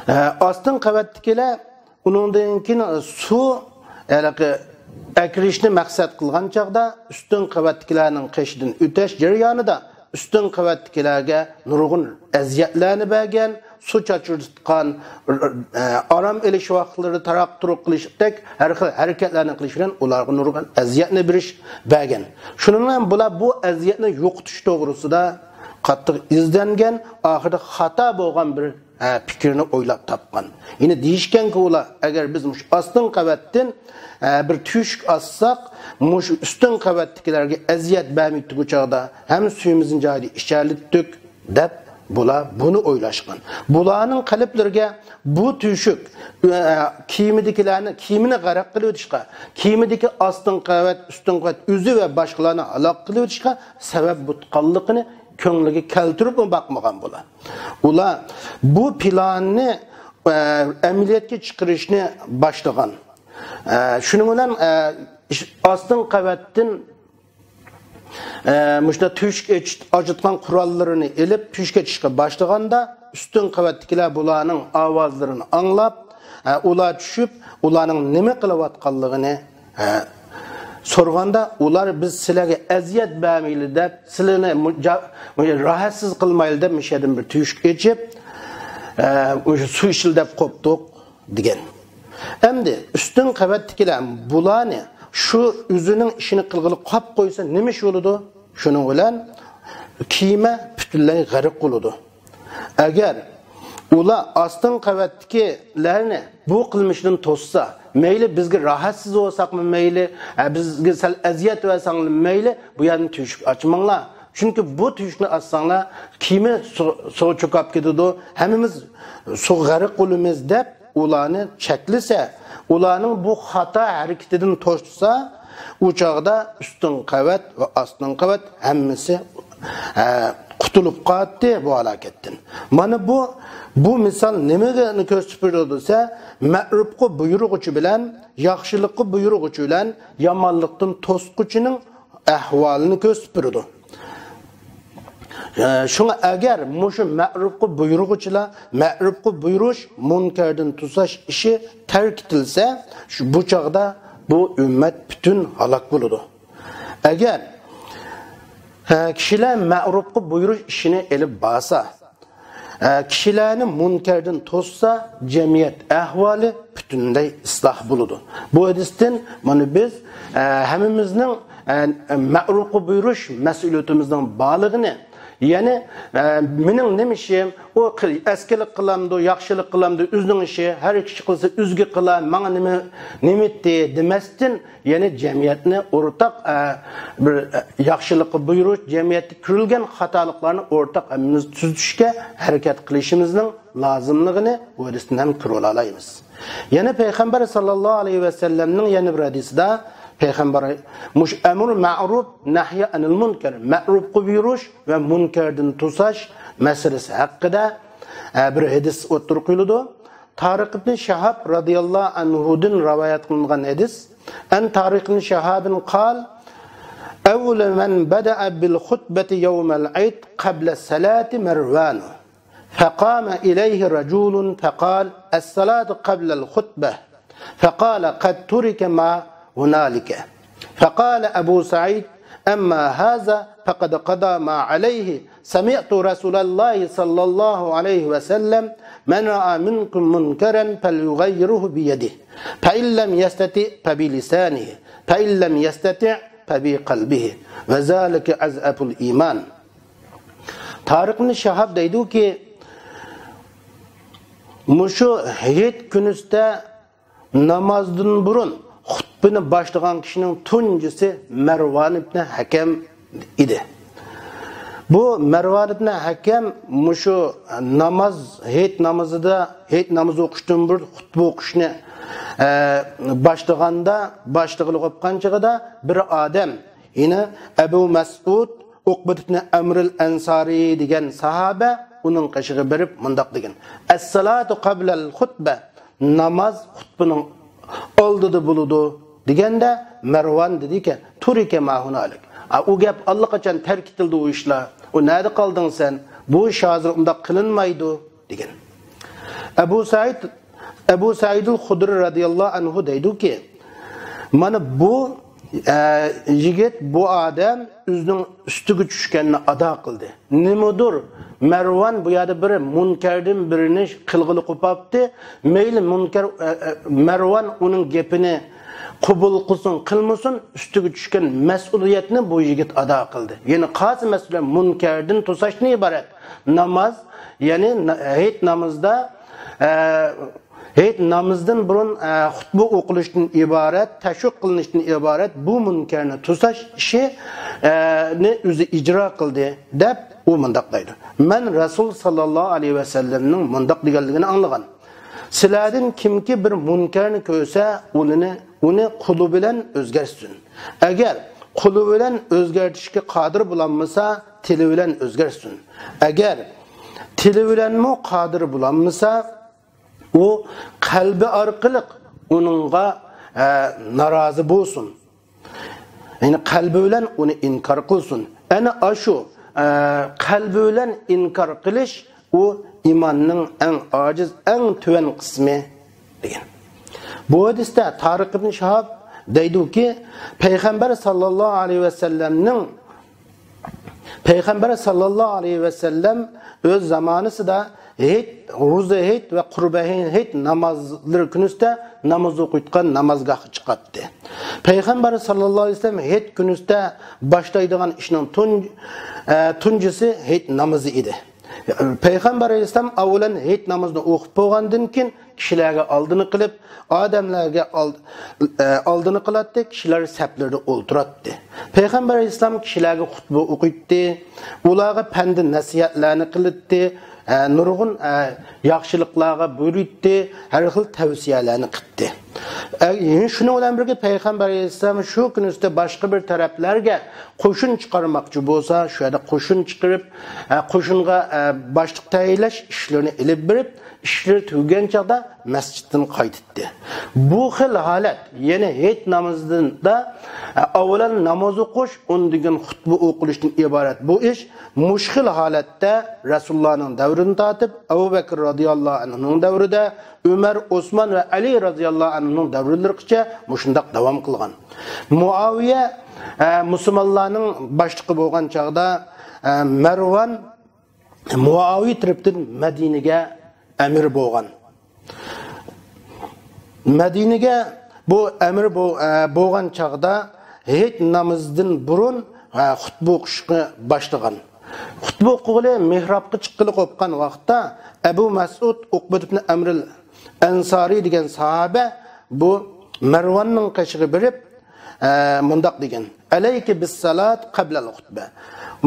ئە، ئاستىنقى قەۋەتتىكىلەر ئۇنىڭدىن كېيىن سۇ ھېلىقى ئەكىرىشنى مەقسەت قىلغان چاغدا ئۈستۈنكى قەۋەتتىكىلەرنىڭ قېشىدىن ئۆتۈش جەريانىدا ئۈستۈنكى قەۋەتتىكىلەرگە نۇرغۇن ئەزىيەتلەرنى بەرگەن، سۇ چاچرىتقان، ئارام ئېلىش ۋاقىتلىرىدا تاراق-تۇرۇق قىلىشتەك ھەر خىل ھەرىكەتلەرنى قىلىش بىلەن ئۇلارغا نۇرغۇن ئەزىيەتنى بېرىش بەرگەن. شۇنىڭ بىلەن بۇلار بۇ ئەزىيەتنى يوقىتىش توغرىسىدا قاتتىق ئىزدەنگەن، ئاخىرىدا خاتا بولغان بىر، ئە، پىكىرنى ئويلاپ تاپقان. يەنى دېيىشكەنكى ئۇلار، ئەگەر بىز مۇشۇ ئاستىنقى قەۋەتتىن، ئە، بىر تۆشۈك ئاسساق، مۇشۇ ئۈستۈنكى قەۋەتتىكىلەرگە ئەزىيەت بەرمەيدىغۇ چاغدا ھەممە سۈيىمىزنى جايىدا ئىچەلىتتۇق، دەپ بۇلار بۇنى ئويلاشقان. بۇلارنىڭ قەلبلىرىگە بۇ تۆشۈك، ئە، كېمىدىكىلەرنى، كېمىنى غەرق قىلىۋېتىشقا، كېمىدىكى ئاستىنقى قەۋەت، ئۈستۈنكى قەۋەت ئۆزى ۋە باشقىلارنى ھالاك قىلىۋېتىشقا سەۋەب بولغانلىقىنى كۆڭلىگە كەلتۈرۈپمۇ باقمىغان بۇلار. ئۇلار بۇ پىلاننى، ئە، ئەمەلىيەتكە چىقىرىشنى باشلىغان. ئە، شۇنىڭ بىلەن، ئە، ئىش-، ئاستىنقى قەۋەتتىن، ئە، مۇشۇنداق تۆشۈك ئېچىت-، ئاچىدىغان قوراللىرىنى ئېلىپ، تۆشۈك ئېچىشقا باشلىغاندا، ئۈستۈن قەۋەتتىكىلەر بۇلارنىڭ ئاۋازلىرىنى ئاڭلاپ، ئە، ئۇلار چۈشۈپ، ئۇلارنىڭ نېمە قىلىۋاتقانلىقىنى، ئە، سورىغاندا، ئۇلار، «بىز سىلەرگە ئەزىيەت بەرمەيلى دەپ، سىلىنى مۇ-، جا-، راھەتسىز قىلمايلى دەپ، مۇشۇ يەردىن بىر تۆشۈك ئېچىپ، ئە، مۇشۇ سۇ ئىچىلى دەپ قوپتۇق» دېگەن. ئەمدى ئۈستۈن قەۋەتتىكىلەر بۇلارنى شۇ ئۆزىنىڭ ئىشىنى قىلغىلى قاپ قويسا نېمە ئىش بولىدۇ؟ شۇنىڭ بىلەن كېمە پۈتۈنلەي غەرق بولىدۇ. ئەگەر ئۇلار ئاستىنقى قەۋەتتىكىلەرنى بۇ قىلمىشتىن توسسا، مەيلى بىزگە راھەتسىز بولساقمۇ مەيلى، ھە، بىزگە سەل ئەزىيەت بەرسەڭلار مەيلى، بۇ يەردىن تۆشۈك ئاچماڭلار. چۈنكى بۇ تۆشۈكنى ئاچساڭلار، كېمە سۇ-، سۇغا چۆكۈپ كېتىدۇ، ھەممىمىز سۇغا غەرق بولىمىز دەپ ئۇلارنى چەكلىسە، ئۇلارنىڭ بۇ خاتا ھەرىكىتىدىن توسسا، ئۇ چاغدا ئۈستۈن قەۋەت ۋە ئاستىنقى قەۋەت ھەممىسى، ئە، قۇتۇلۇپ قالاتتى بۇ ھالاكەتتىن. مانا بۇ، بۇ مىسال نېمىنى كۆرسىتىپ بېرىدۇ دېسە، مەرۇپقا بۇيرۇغۇچى بىلەن ياخشىلىققا بۇيرۇغۇچى بىلەن يامانلىقتىن توسقۇچىنىڭ ئەھۋالىنى كۆرسىتىپ بېرىدۇ. ئە، شۇڭا ئەگەر مۇشۇ مەرۇپقا بۇيرۇغۇچىلار مەرۇپقا بۇيرۇش، مۇنكەردىن توساش ئىشى تەرك ئېتىلسە، شۇ، بۇ چاغدا بۇ ئۈممەت پۈتۈن ھالاك بولىدۇ. ئەگەر، ئە، كىشىلەر مەرۇپقا بۇيرۇش ئىشىنى ئېلىپ بارسا، ئە، كىشىلەرنى مۇنكەردىن توسسا، جەمئىيەت ئەھۋالى پۈتۈنلەي ئىسلاھ بولىدۇ. بۇ ھەدىستىن مانا بىز، ئە، ھەممىمىزنىڭ، ئە، مەرۇپقا بۇيرۇش مەسئۇلىيىتىمىزنىڭ بارلىقىنى، يەنى، ئە، مېنىڭ نېمە ئىشىم، ئۇ قىل-، ئەسكىلىك قىلامدۇ، ياخشىلىق قىلامدۇ، ئۆزىنىڭ ئىشى، ھەر كىشى قىلسا ئۆزىگە قىلار، ماڭا نېمە، نېمە ئېيتتى دېمەستىن، يەنى جەمئىيەتنى ئورتاق، ئە، بىر، ئە، ياخشىلىققا بۇيرۇش، جەمئىيەتتە كۆرۈلگەن خاتالىقلارنى ئورتاق ھەممىمىز تۈزىتىشكە ھەرىكەت قىلىشىمىزنىڭ لازىملىقىنى بۇ ھەدىستىن ھەم كۆرۈۋالالايمىز. يەنە پەيغەمبەر ساللاللاھۇ ئەلەيھى ۋەسەللەمنىڭ يەنە بىر ھەدىسىدە پەيغەمبەر مۇشۇ ئەمر مەرۇپ، نەھيى ئەنىل مۇنكەر، مەرۇپقا بۇيرۇش ۋە مۇنكەردىن توساش مەسىلىسى ھەققىدە، ئە، بىر ھەدىس ئوتتۇرىغا قويۇلىدۇ. تارىق ئىبن شىھاب رازىياللاھۇ ئەنھۇدىن رىۋايەت قىلىنغان ھەدىس. عن طارق بن شهاب قال: أول من بدأ بالخطبة يوم العيد قبل الصلاة مروان، فقام إليه رجل فقال: الصلاة قبل الخطبة، فقال: قد ترك ما هنالك. فقال أبو سعيد: أما هذا فقد قضى ما عليه، سمعت رسول الله صلى الله عليه وسلم: من رأى منكم منكرا فليغيره بيده، فإن لم يستطع فبلسانه، فإن لم يستطع فبقلبه، وذلك أضعف الإيمان. تارىق ئىبن شىھاب دەيدۇكى، مۇشۇ ھېيت كۈنىسىدە نامازدىن بۇرۇن خۇتبىنى باشلىغان كىشىنىڭ تۇنجىسى مەرۋان ئىبنى ھەكەم ئىدى. بۇ مەرۋان ئىبنى ھەكەم مۇشۇ ناماز، ھېيت نامىزىدا، ھېيت نامىزى ئوقۇشتىن بۇرۇن خۇتبە ئوقۇشنى، ئە، باشلىغاندا، باشلىغىلى قوپقان چېغىدا بىر ئادەم، يەنى ئەبۇ مەسئۇد ئۇقبىت ئىبنى ئەمرىل ئەنسارى دېگەن ساھابە ئۇنىڭ قېشىغا بېرىپ مۇنداق دېگەن: «ئەسسالاتۇ قەبلەل خۇتبە»، ناماز خۇتبىنىڭ ئالدىدا بولىدۇ دېگەندە، مەرۋان دېدىكەن، «ترك ما هنالك. ئا، ئۇ گەپ ئاللىقاچان تەرك ئېتىلدى ئۇ ئىشلار. ئۇ نەدە قالدىڭ سەن؟ بۇ ئىش ھازىر ئۇنداق قىلىنمايدۇ» دېگەن. ئەبۇ سەئىد، ئەبۇ سەئىدۇل خۇدرى رەزىياللاھۇ ئەنھۇ دەيدۇكى، مانا بۇ، ئە، يىگىت، بۇ ئادەم ئۆزىنىڭ ئۈستىگە چۈشكەننى ئادا قىلدى. نېمىدۇر، مەرۋان بۇ يەردە بىر مۇنكەردىن بىرىنى قىلغىلى قوپاپتى. مەيلى مۇنكەر، ئە، ئە، مەرۋان ئۇنىڭ گېپىنى قوبۇل قىلسۇن، قىلمىسۇن، ئۈستىگە چۈشكەن مەسئۇلىيەتنى بۇ يىگىت ئادا قىلدى. يەنى قالسا مەسىلە مۇنكەردىن توساشتىن ئىبارەت. ناماز، يەنى نا-، ھېيت نامىزىدا، ئە، ھېيت نامىزىدىن بۇرۇن، ئە، خۇتبە ئوقۇلۇشتىن ئىبارەت، تەشۋىق قىلىنىشتىن ئىبارەت بۇ مۇنكەرنى توساش ئىشى، ئە، نى ئۆزى ئىجرا قىلدى، دەپ ئۇ مۇنداق دەيدۇ. مەن رەسۇل ساللاللاھۇ ئەلەيھى ۋەسەللەمنىڭ مۇنداق دېگەنلىكىنى ئاڭلىغان. سىلەردىن كىمكى بىر مۇنكەرنى كۆرسە، ئۇنى، ئۇنى قولى بىلەن ئۆزگەرتسۇن. ئەگەر قولى بىلەن ئۆزگەرتىشكە قادىر بولالمىسا، تىلى بىلەن ئۆزگەرتسۇن. ئەگەر تىلى بىلەنمۇ قادىر بولالمىسا، ئۇ قەلبى ئارقىلىق ئۇنىڭغا، ئە، نارازى بولسۇن. يەنى قەلبى بىلەن ئۇنى ئىنكار قىلسۇن. ئەنە ئاشۇ، ئە، قەلبى بىلەن ئىنكار قىلىش، ئۇ ئىماننىڭ ئەڭ ئاجىز، ئەڭ تۆۋەن قىسمى دېگەن. بۇ ھەدىستە تارىق ئىبن شىھاب دەيدۇكى، پەيغەمبەر ساللاللاھۇ ئەلەيھى ۋەسەللەمنىڭ پەيغەمبەر ساللاللاھۇ ئەلەيھى ۋەسەللەم ئۆز زامانىسىدا ھېيت، روزا ھېيت ۋە قۇربان ھېيت نامازلىرى كۈنىسىدە ناماز ئوقۇيدىغان نامازگاھقا چىقاتتى. پەيغەمبەر ساللاللاھۇ ئەلەيھى ۋەسەللەم ھېيت كۈنىسىدە باشلايدىغان ئىشنىڭ تۇن-، ئە، تۇنجىسى ھېيت نامىزى ئىدى. پەيغەمبەر ئەلەيھىسسالام ئاۋۋالەن ھېيت نامىزىنى ئوقۇپ بولغاندىن كېيىن، كىشىلەرگە ئالدىنى قىلىپ، ئادەملەرگە ئال-، ئە، ئالدىنى قىلاتتى، كىشىلەر سەپلىرىدە ئولتۇراتتى. پەيغەمبەر ئەلەيھىسسالام كىشىلەرگە خۇتبە ئوقۇيتتى، ئۇلارغا پەندى نەسىھەتلەرنى قىلاتتى، ئە، نۇرغۇن، ئە، ياخشىلىقلارغا بۇيرۇيتتى، ھەر خىل تەۋسىيەلەرنى قىلاتتى. ئە، شۇنىڭ بىلەن بىرگە پەيغەمبەر ئەلەيھىسسالام شۇ كۈنىسىدە باشقا بىر تەرەپلەرگە قوشۇن چىقارماقچى بولسا، شۇ يەردە قوشۇن چىقىرىپ، ئە، قوشۇنغا، ئە، باشلىق تەيىنلەش ئىشلىرىنى ئېلىپ بېرىپ، ئىشلىرى تۈگىگەن چاغدا مەسچىتتىن قايتىتتى. بۇ خىل ھالەت، يەنى ھېيت نامىزىدا، ئە، ئاۋۋالەن ناماز ئوقۇش، ئۇندىن كېيىن خۇتبە ئوقۇلۇشتىن ئىبارەت بۇ ئىش مۇشۇ خىل ھالەتتە رەسۇلۇللانىڭ دەۋرىدىن تارتىپ ئەبۇ بەكرى رازىياللاھۇ ئەنھۇنىڭ دەۋرىدە، ئۆمەر، ئوسمان ۋە ئەلى رازىياللاھۇ ئەنھۇنىڭ دەۋرلىرىگىچە مۇشۇنداق داۋام قىلغان. مۇئاۋىيە، ئە، مۇسۇلمانلارنىڭ باشلىقى بولغان چاغدا، ئە، مەرۋان مۇئاۋىيە تەرىپىدىن مەدىنىگە ئەمىر بولغان. مەدىنىگە بۇ ئەمىر بو-، ئە، بولغان چاغدا ھېيت نامىزىدىن بۇرۇن، ئە، خۇتبە ئوقۇشقا باشلىغان. خۇتبە ئوقۇغىلى مېھرابقا چىققىلى قوپقان ۋاقىتتا ئەبۇ مەسئۇد ئۇقبەت ئىبن ئەمرىل ئەنسارى دېگەن ساھابە بۇ مەرۋاننىڭ قېشىغا بېرىپ، ئە، مۇنداق دېگەن: «ئەلەيكە بىسسالات قەبلەل خۇتبە.»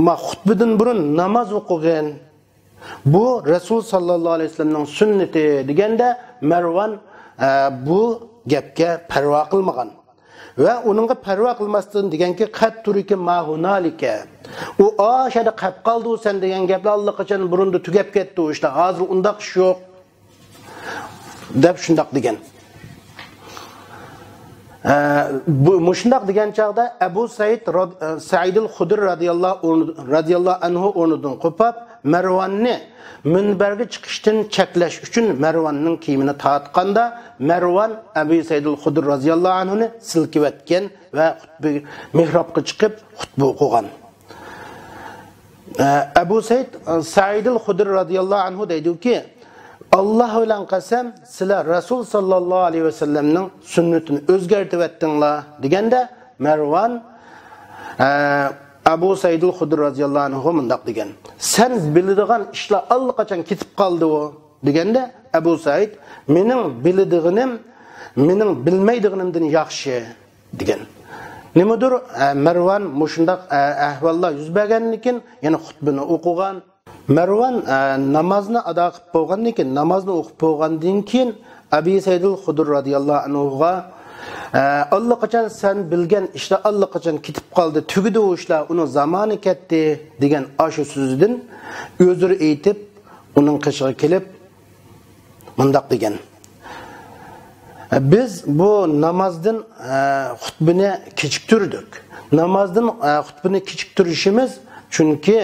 «ما خۇتبىدىن بۇرۇن ناماز ئوقۇغىن. بۇ رەسۇل ساللاللاھۇ ئەلەيھى ۋەسەللەمنىڭ سۈننىتى» دېگەندە، مەرۋان، ئە، بۇ گەپكە پەرۋا قىلمىغان. ۋە ئۇنىڭغا پەرۋا قىلماستىن دېگەنكى، «قەد ترك ما هنالك.» ئۇ ئاشەدە قەپ قالدى، سەن دېگەن گەپلەر ئاللىقاچان بۇرۇندا تۈگەپ كەتتى ئۇ ئىشلار. ھازىر ئۇنداق ئىش يوق. دەپ شۇنداق دېگەن. ئە، بۇ، مۇشۇنداق دېگەن چاغدا ئەبۇ سەئىد راد-، ئە، سەئىدىل خۇدرى رادىياللاھۇ ئورن-، رادىياللاھۇ ئەنھۇ ئورنىدىن قوپاپ، مەرۋاننى مۇنبەرگە چىقىشتىن چەكلەش ئۈچۈن مەرۋاننىڭ كىيىمىنى تارتقاندا، مەرۋان ئەبۇ سەئىدىل خۇدرى رادىياللاھۇ ئەنھۇنى سىلكىۋەتكەن ۋە خۇتبە-، مېھرابقا چىقىپ خۇتبە ئوقۇغان. ئە، ئەبۇ سەئىد، ئە، سەئىدىل خۇدرى رادىياللاھۇ ئەنھۇ دەيدۇكى، «ئاللاھ بىلەن قەسەم، سىلەر رەسۇل ساللاللاھۇ ئەلەيھى ۋەسەللەمنىڭ سۈننىتىنى ئۆزگەرتىۋەتتىڭلار» دېگەندە، مەرۋان، ئە، ئەبۇ سەئىدىل خۇدرى رادىياللاھۇ ئەنھۇ مۇنداق دېگەن: «سەن بىلىدىغان ئىشلار ئاللىقاچان كېتىپ قالدىغۇ» دېگەندە، ئەبۇ سەئىد: «مېنىڭ بىلىدىغىنىم مېنىڭ بىلمەيدىغىنىمدىن ياخشى» دېگەن. نېمىدۇر، ئە، مەرۋان مۇشۇنداق، ئە، ئەھۋاللار يۈز بەرگەندىن كېيىن يەنە خۇتبىنى ئوقۇغان. مەرۋان، ئە، نامازنى ئادا قىلىپ بولغاندىن كېيىن، نامازنى ئوقۇپ بولغاندىن كېيىن ئەبى سەئىدىل خۇدرى رادىياللاھۇ ئەنھۇغا، ئە، «ئاللىقاچان سەن بىلگەن ئىشلار ئاللىقاچان كېتىپ قالدى، تۈگىدى ئۇ ئىشلار، ئۇنىڭ زامانى كەتتى» دېگەن ئاشۇ سۆزىدىن ئۆزرە ئېيتىپ، ئۇنىڭ قېشىغا كېلىپ، مۇنداق دېگەن: بىز بۇ نامازدىن، ئە، خۇتبىنى كېچىكتۈردۇق. نامازدىن، ئە، خۇتبىنى كېچىكتۈرۈشىمىز، چۈنكى،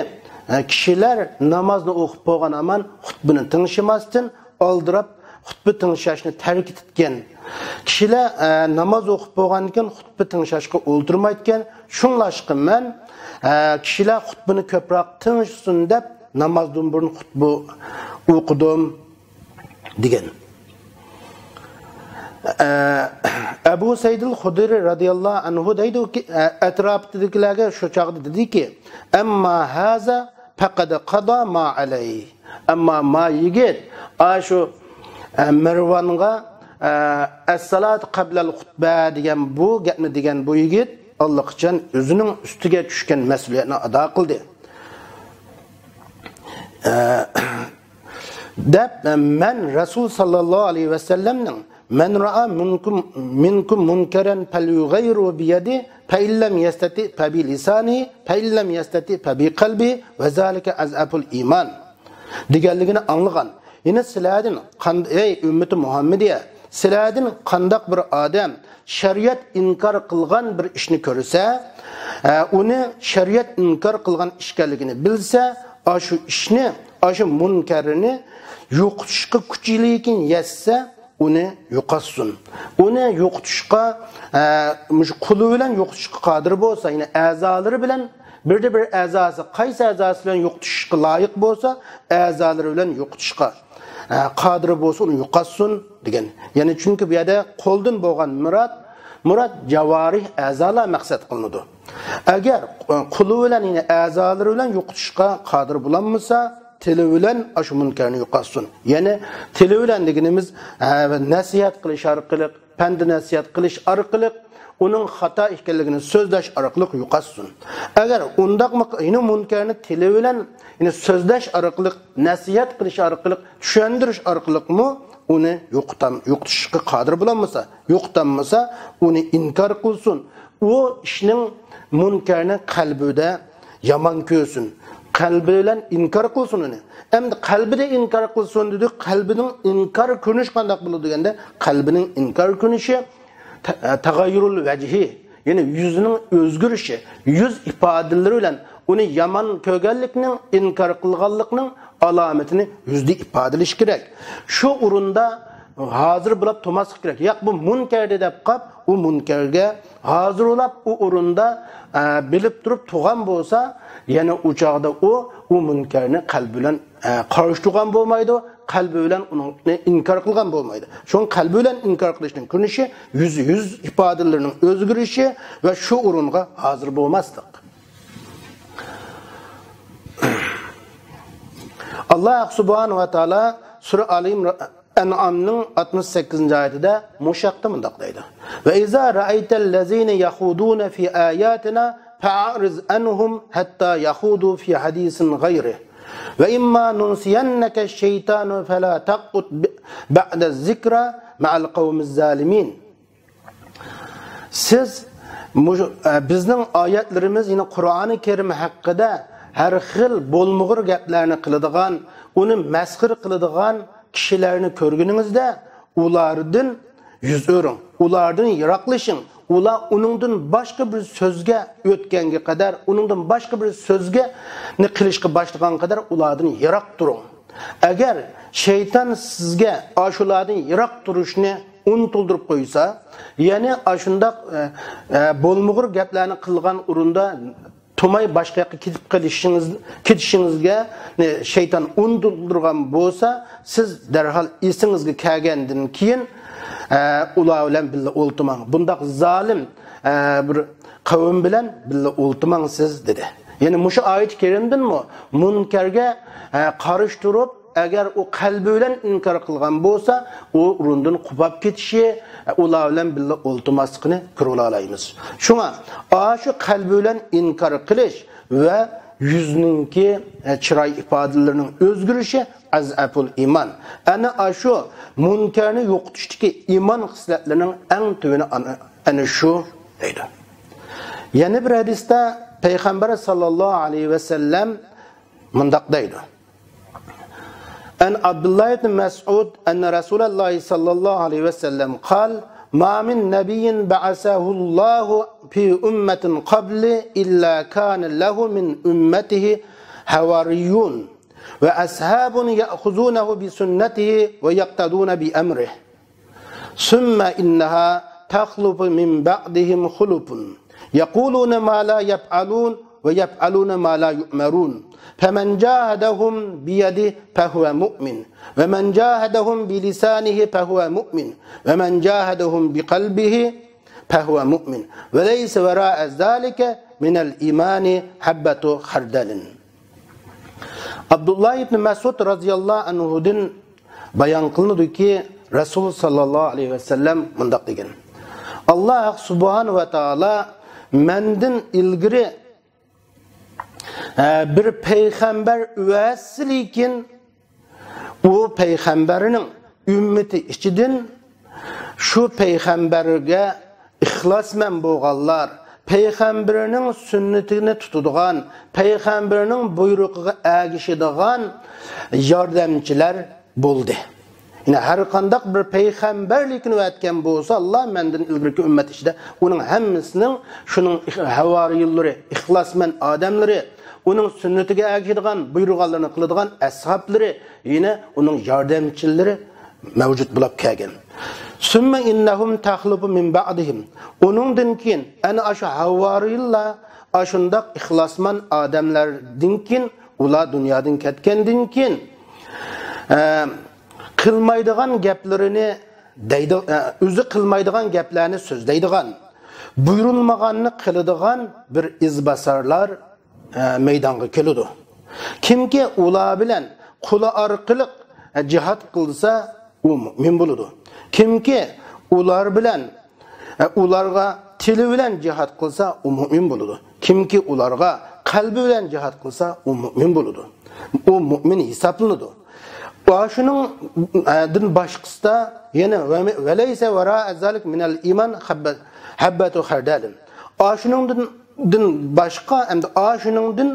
ئە، كىشىلەر نامازنى ئوقۇپ بولغان ھامان خۇتبىنى تىڭشىماستىن، ئالدىراپ خۇتبە تىڭشاشنى تەرك ئېتىدىكەن. كىشىلەر، ئە، ناماز ئوقۇپ بولغاندىن كېيىن خۇتبە تىڭشاشقا ئولتۇرمايدىكەن. شۇڭلاشقا مەن، ئە، كىشىلەر خۇتبىنى كۆپرەك تىڭشىسۇن دەپ نامازدىن بۇرۇن خۇتبە ئوقۇدۇم، دېگەن. ئە، ئەبۇ سەيدىل خۇدرى رەزىياللاھۇ ئەنھۇ دەيدۇكى، ئە، ئەتراپىدىكىلەرگە شۇ چاغدا دېدىكى، «ئەمما ھازا پەقەد قازا ما ئەلەيھ.» ئەمما ما يىگىت، ئاشۇ، ئە، مەرۋانغا، ئە، «ئەسسالاتۇ قەبلەل خۇتبە» دېگەن بۇ گەپنى دېگەن بۇ يىگىت ئاللىقاچان ئۆزىنىڭ ئۈستىگە چۈشكەن مەسئۇلىيەتنى ئادا قىلدى. ئە، دەپ، مەن رەسۇل ساللاللاھۇ ئەلەيھى ۋەسەللەمنىڭ، «مەن رائا مىنكۇم، مىنكۇم مۇنكەرەن پەليۇغەييىرھۇ بىيەدىھى، فەئىن لەم يەستەتىئ فەبىلىسانىھى، فەئىن لەم يەستەتىئ فەبىقەلبىھى، ۋەزالىكە ئەزئەفۇل ئىمان» دېگەنلىكىنى ئاڭلىغان. يەنە سىلەردىن قان-، ئەي ئۈممىتى مۇھەممىدىيە، سىلەردىن قانداق بىر ئادەم شەرىئەت ئىنكار قىلغان بىر ئىشنى كۆرسە، ئە، ئۇنى شەرىئەت ئىنكار قىلغان ئىش ئىكەنلىكىنى بىلسە، ئاشۇ ئىشنى، ئاشۇ مۇنكەرنى يوقىتىشقا كۈچى يەتسە، ئۇنى يوقاتسۇن. ئۇنى يوقىتىشقا، ئە، مۇشۇ قولى بىلەن يوقىتىشقا قادىر بولسا، يەنى ئەزالىرى بىلەن، بىردە بىر ئەزاسى، قايسى ئەزاسى بىلەن يوقىتىشقا لايىق بولسا، ئەزالىرى بىلەن يوقىتىشقا، ئە، قادىر بولسا، ئۇنى يوقاتسۇن، دېگەن. يەنى چۈنكى بۇ يەردە قولدىن بولغان مۇراد، مۇراد جاۋارىھ، ئەزالار مەقسەت قىلىنىدۇ. ئەگەر، ئە، قولى بىلەن، يەنى ئەزالىرى بىلەن يوقىتىشقا قادىر بولالمىسا، تىلى بىلەن ئاشۇ مۇنكەرنى يوقاتسۇن. يەنى تىلى بىلەن دېگىنىمىز، ئە، نەسىھەت قىلىش ئارقىلىق، پەند نەسىھەت قىلىش ئارقىلىق، ئۇنىڭ خاتا ئىكەنلىكىنى سۆزلەش ئارقىلىق يوقاتسۇن. ئەگەر ئۇنداقمۇ، يەنى مۇنكەرنى تىلى بىلەن، يەنى سۆزلەش ئارقىلىق، نەسىھەت قىلىش ئارقىلىق، چۈشەندۈرۈش ئارقىلىقمۇ ئۇنى يوقىتام-، يوقىتىشقا قادىر بولالمىسا، يوقىتالمىسا، ئۇنى ئىنكار قىلسۇن. ئۇ ئىشنىڭ مۇنكەرنى قەلبىدە يامان كۆرسۇن. قەلبى بىلەن ئىنكار قىلسۇن ئۇنى. ئەمدى قەلبىدە ئىنكار قىلسۇن دېدۇق. قەلبىنىڭ ئىنكار كۆرۈنۈشى قانداق بولىدۇ دېگەندە، قەلبىنىڭ ئىنكار كۆرۈنۈشى تا-، تەغەييۇرۇل ۋەجھى، يەنى يۈزنىڭ ئۆزگىرىشى، يۈز ئىپادىلىرى بىلەن ئۇنى يامان كۆرگەنلىكنىڭ، ئىنكار قىلغانلىقنىڭ ئالامىتىنى يۈزدە ئىپادىلىشى كېرەك. شۇ ئورۇندا ھازىر بولاپ تۇرماسلىق كېرەك. ياق، بۇ مۇنكەردە دەپ قاپ، ئۇ مۇنكەرگە ھازىر بولاپ ئۇ ئورۇندا، ئە، بىلىپ تۇرۇپ تۇرغان بولسا، يەنە ئۇ چاغدا ئۇ، ئۇ مۇنكەرنى قەلبى بىلەن، ئە، قارشى تۇرغان بولمايدۇ، قەلبى بىلەن ئۇنى ئىنكار قىلغان بولمايدۇ. شۇڭا قەلبى بىلەن ئىنكار قىلىشنىڭ كۆرۈنۈشى، يۈز، يۈز ئىپادىلىرىنىڭ ئۆزگىرىشى ۋە شۇ ئورۇنغا ھازىر بولماسلىق. ئاللاھ سۇبھانەھۇ ۋە تائالا سۈرە ئالى ئىمران، ئەنئامنىڭ ئاتمىش سەككىزىنچى ئايىتىدە مۇشۇ ھەقتە مۇنداق دەيدۇ: «ۋە ئىزا رەئەيتەللەزىنە يەخۇدۇنە فى ئاياتىنا فەئەرىز ئەنھۇم ھەتتا يەخۇدۇ فى ھەدىسىن غەيرىھ. ۋە ئىمما نۇنسىيەننەكە شەيتانۇ فەلا تەقئۇد بەئدە زىكرا مەئەل قەۋمىز زالىمىن.» سىز مۇشۇ، ئە، بىزنىڭ ئايەتلىرىمىز، يەنى قۇرئانى كەرىم ھەققىدە ھەر خىل بولمىغۇر گەپلەرنى قىلىدىغان، ئۇنى مەسخىرە قىلىدىغان كىشىلەرنى كۆرگىنىڭىزدە، ئۇلاردىن يۈز ئۆرۈڭ، ئۇلاردىن يىراقلىشىڭ. ئۇلار ئۇنىڭدىن باشقا بىر سۆزگە ئۆتكەنگە قەدەر، ئۇنىڭدىن باشقا بىر سۆزگە، نى قىلىشقا باشلىغان قەدەر ئۇلاردىن يىراق تۇرۇڭ. ئەگەر شەيتان سىزگە ئاشۇلاردىن يىراق تۇرۇشنى ئۇنتۇلدۇرۇپ قويسا، يەنى ئاشۇنداق، ئە، ئە، بولمىغۇر گەپلەرنى قىلغان ئورۇندا تۇرماي باشقا ياققا كېتىپ قېلىشىڭىز، كېتىشىڭىزگە، نى، شەيتان ئۇنتۇلدۇرغان بولسا، سىز دەرھال ئېسىڭىزگە كەلگەندىن كېيىن، ئە، ئۇلار بىلەن بىللە ئولتۇرماڭ. بۇنداق زالىم، ئە، بىر قەۋم بىلەن بىللە ئولتۇرماڭ سىز، دېدى. يەنى مۇشۇ ئايەت كەرىمدىنمۇ مۇنكەرگە، ئە، قارشى تۇرۇپ، ئەگەر ئۇ قەلبى بىلەن ئىنكار قىلغان بولسا، ئۇ ئورنىدىن قوپاپ كېتىشى، ئۇلار بىلەن بىللە ئولتۇرماسلىقىنى كۆرۈۋالالايمىز. شۇڭا ئاشۇ قەلبى بىلەن ئىنكار قىلىش ۋە يۈزنىڭكى، ئە، چىراي ئىپادىلىرىنىڭ ئۆزگىرىشى ئەزئەفۇل ئىمان. ئەنە ئاشۇ مۇنكەرنى يوقىتىشتىكى ئىمان خىسلەتلىرىنىڭ ئەڭ تۆۋىنى ئەنە، ئەنە شۇ دەيدۇ. يەنە بىر ھەدىستە پەيغەمبەر ساللاللاھۇ ئەلەيھى ۋەسەللەم مۇنداق دەيدۇ: عن عبد الله بن مسعود أن رسول الله صلى الله عليه وسلم قال: ما من نبي بعثه الله في أمة قبلي إلا كان له من أمته حواريون وأصحاب يأخذونه بسنته ويقتدون بأمره. ثم إنها تخلف من بعدهم خلف يقولون ما لا يفعلون ويفعلون ما لا يؤمرون. فمن جاهدهم بيده فهو مؤمن، ومن جاهدهم بلسانه فهو مؤمن، ومن جاهدهم بقلبه فهو مؤمن، وليس وراء ذلك من الإيمان حبة خردل. ئابدۇللا ئىبنى مەسئۇد رازىياللاھۇ ئەنھۇدىن بايان قىلىنىدۇكى، رەسۇل ساللاللاھۇ ئەلەيھى ۋەسەللەم مۇنداق دېگەن: ئاللاھ سۇبھانەھۇ ۋە تائالا مەندىن ئىلگىرى، ئە، بىر پەيغەمبەر ئەۋەتسە، لېكىن ئۇ پەيغەمبەرنىڭ ئۈممىتى ئىچىدىن شۇ پەيغەمبەرگە ئىخلاسمەن بولغانلار، پەيغەمبىرىنىڭ سۈننىتىنى تۇتىدىغان، پەيغەمبىرىنىڭ بۇيرۇقىغا ئەگىشىدىغان ياردەمچىلەر بولدى. يەنى ھەر قانداق بىر پەيغەمبەر لېكىن ئەۋەتكەن بولسا، ئاللاھ مەندىن ئىلگىرىكى ئۈممەت ئىچىدە ئۇنىڭ ھەممىسىنىڭ، شۇنىڭ ھاۋارىيلىرى، ئىخلاسمەن ئادەملىرى، ئۇنىڭ سۈننىتىگە ئەگىشىدىغان، بۇيرۇغانلىرىنى قىلىدىغان ئەسھابلىرى، يەنە ئۇنىڭ ياردەمچىلىرى مەۋجۇت بولۇپ كەلگەن. ثم إنهم تخلف من بعدهم. ئۇنىڭدىن كېيىن، ئەنە ئاشۇ ھاۋارىيلار ئاشۇنداق ئىخلاسمەن ئادەملەردىن كېيىن، ئۇلار دۇنيادىن كەتكەندىن كېيىن، ئە، قىلمايدىغان گەپلىرىنى دەيدۇ، ئە، ئۆزى قىلمايدىغان گەپلەرنى سۆزلەيدىغان، بۇيرۇلمىغاننى قىلىدىغان بىر ئىزباسارلار ئە، مەيدانغا كېلىدۇ. كىمكى ئۇلار بىلەن قۇلى ئارقىلىق، ئە، جىھاد قىلسا، ئۇ مۇئمىن بولىدۇ. كىمكى ئۇلار بىلەن، ئە، ئۇلارغا تىلى بىلەن جىھاد قىلسا، ئۇ مۇئمىن بولىدۇ. كىمكى ئۇلارغا قەلبى بىلەن جىھاد قىلسا، ئۇ مۇئمىن بولىدۇ. ئۇ مۇئمىن ھېسابلىنىدۇ. ئاشۇنىڭ، ئە، دىن باشقىسىدا يەنە ۋە-، وليس وراء ذلك من الإيمان حبة، حبة خردل. ئاشۇنىڭدىن دىن باشقا، ئەمدى ئاشۇنىڭدىن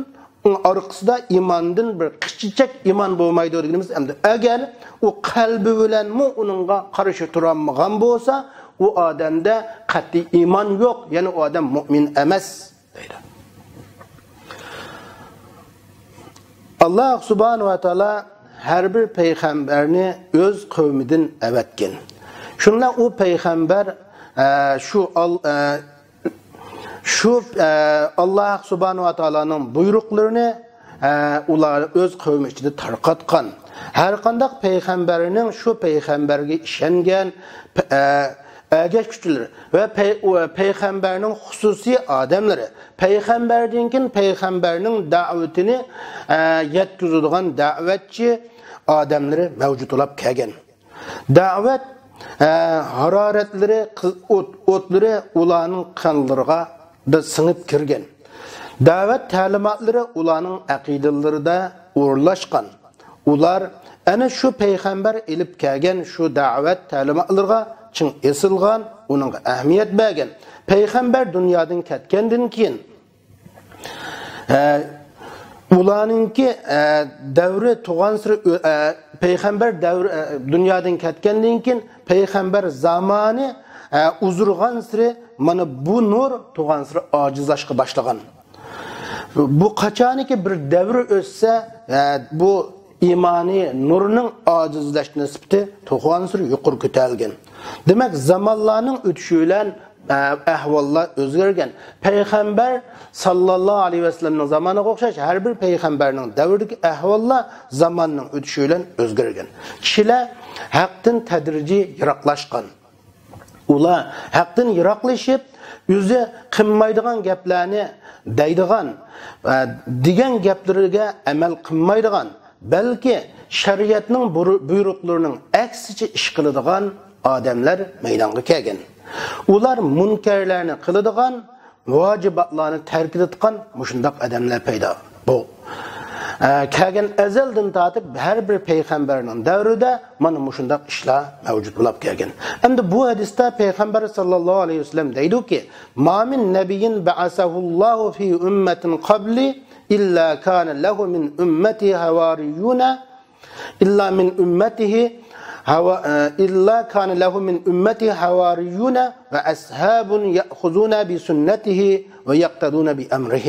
ئارقىسىدا ئىماندىن بىر قىچىچەك ئىمان بولمايدۇ دېگىنىمىز، ئەمدى ئەگەر ئۇ قەلبى بىلەنمۇ ئۇنىڭغا قارشى تۇرالمىغان بولسا، ئۇ ئادەمدە قەتئىي ئىمان يوق، يەنى ئۇ ئادەم مۇئمىن ئەمەس، دەيدۇ. ئاللاھ سۇبھانەھۇ ۋە تائالا ھەر بىر پەيغەمبەرنى ئۆز قەۋمىدىن ئەۋەتكەن. شۇنداق ئۇ پەيغەمبەر، ئە، شۇ ئال-، ئە، شۇ، ئە، ئاللاھ سۇبھانەھۇ ۋە تائالانىڭ بۇيرۇقلىرىنى، ئە، ئۇلار ئۆز قەۋمى ئىچىدە تارقاتقان. ھەر قانداق پەيغەمبەرنىڭ شۇ پەيغەمبەرگە ئىشەنگەن، پە-، ئە، ئەگەشكۈچىلىرى ۋە پەي-، ۋە پەيغەمبەرنىڭ خۇسۇسىي ئادەملىرى، پەيغەمبەردىن كېيىن پەيغەمبەرنىڭ دەۋىتىنى، ئە، يەتكۈزىدىغان دەۋەتچى ئادەملىرى مەۋجۇت بولاپ كەلگەن. دەۋەت، ئە، ھارارەتلىرى، قىز-، ئوت-، ئوتلىرى ئۇلارنىڭ قانلىرىغا بىر سىڭىپ كىرگەن. دەۋەت تەلىماتلىرى ئۇلارنىڭ ئەقىدىلىرىدە ئورۇنلاشقان. ئۇلار ئەنە شۇ پەيغەمبەر ئېلىپ كەلگەن شۇ دەۋەت تەلىماتلىرىغا چىڭ ئېسىلغان، ئۇنىڭغا ئەھمىيەت بەرگەن. پەيغەمبەر دۇنيادىن كەتكەندىن كېيىن، ئە، ئۇلارنىڭكى، ئە، دەۋرى تۇغانسېرى ئۆ-، ئە، پەيغەمبەر دەۋرى، ئە، دۇنيادىن كەتكەندىن كېيىن پەيغەمبەر زامانى، ئە، ئۇزىرىغانسېرى مانا بۇ نۇر تۇغانسېرى ئاجىزلاشقا باشلىغان. بۇ قاچانكى بىر دەۋر ئۆتسە، ئە، بۇ ئىمانىي نۇرنىڭ ئاجىزلەش نىسبىتى تۇغانسېرى يۇقىرى كۆتەرىلگەن. دېمەك، زامانلارنىڭ ئۆتۈشى بىلەن، ئە، ئەھۋاللار ئۆزگەرگەن. پەيغەمبەر ساللاللاھۇ ئەلەيھى ۋەسەللەمنىڭ زامانىغا ئوخشاش، ھەر بىر پەيغەمبەرنىڭ دەۋرىدىكى ئەھۋاللار زاماننىڭ ئۆتۈشى بىلەن ئۆزگەرگەن. كىشىلەر ھەقتىن تەدرىجىي يىراقلاشقان. ئۇلار ھەقتىن يىراقلىشىپ، ئۆزى قىلمايدىغان گەپلەرنى دەيدىغان، ئە، دېگەن گەپلىرىگە ئەمەل قىلمايدىغان، بەلكى شەرىئەتنىڭ بۇرۇ-، بۇيرۇقلىرىنىڭ ئەكسىچە ئىش قىلىدىغان ئادەملەر مەيدانغا كەلگەن. ئۇلار مۇنكەرلەرنى قىلىدىغان، ۋاجىباتلارنى تەرك ئېتىدىغان مۇشۇنداق ئادەملەر پەيدا بو-، ئە، كەلگەن. ئەزەلدىن تارتىپ ھەر بىر پەيغەمبەرنىڭ دەۋرىدە مانا مۇشۇنداق ئىشلار مەۋجۇت بولاپ كەلگەن. ئەمدى بۇ ھەدىستە پەيغەمبەر ساللاللاھۇ ئەلەيھى ۋەسەللەم دەيدۇكى، ما من نبي بعثه الله في أمة قبلي إلا كان له من أمتي حواريون إلا من أمته هوا-، إلا كان له من أمته حواريون وأصحاب يأخذون بسنته ويقتدون بأمره.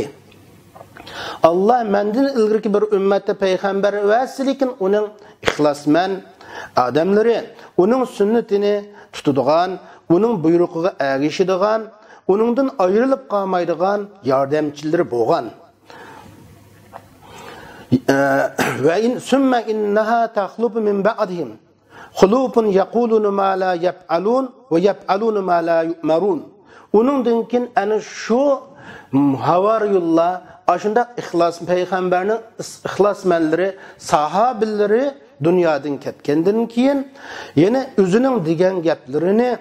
ئاللا مەندىن ئىلگىرىكى بىر ئۈممەتتە پەيغەمبەر ئەۋەتسە، لېكىن ئۇنىڭ ئىخلاسمەن ئادەملىرى، ئۇنىڭ سۈننىتىنى تۇتىدىغان، ئۇنىڭ بۇيرۇقىغا ئەگىشىدىغان، ئۇنىڭدىن ئايرىلىپ قالمايدىغان ياردەمچىلىرى بولغان. ئە، ۋە ئىن-، ثم إنها تخلف من بعدهم خلف يقولون ما لا يفعلون ويفعلون ما لا يؤمرون. ئۇنىڭدىن كېيىن ئەنە شۇ ھاۋارىيۇللار، ئاشۇنداق ئىخلاس، پەيغەمبەرنىڭ ئىس-، ئىخلاسمەنلىرى، ساھابىلىرى دۇنيادىن كەتكەندىن كېيىن، يەنە ئۆزىنىڭ دېگەن گەپلىرىنى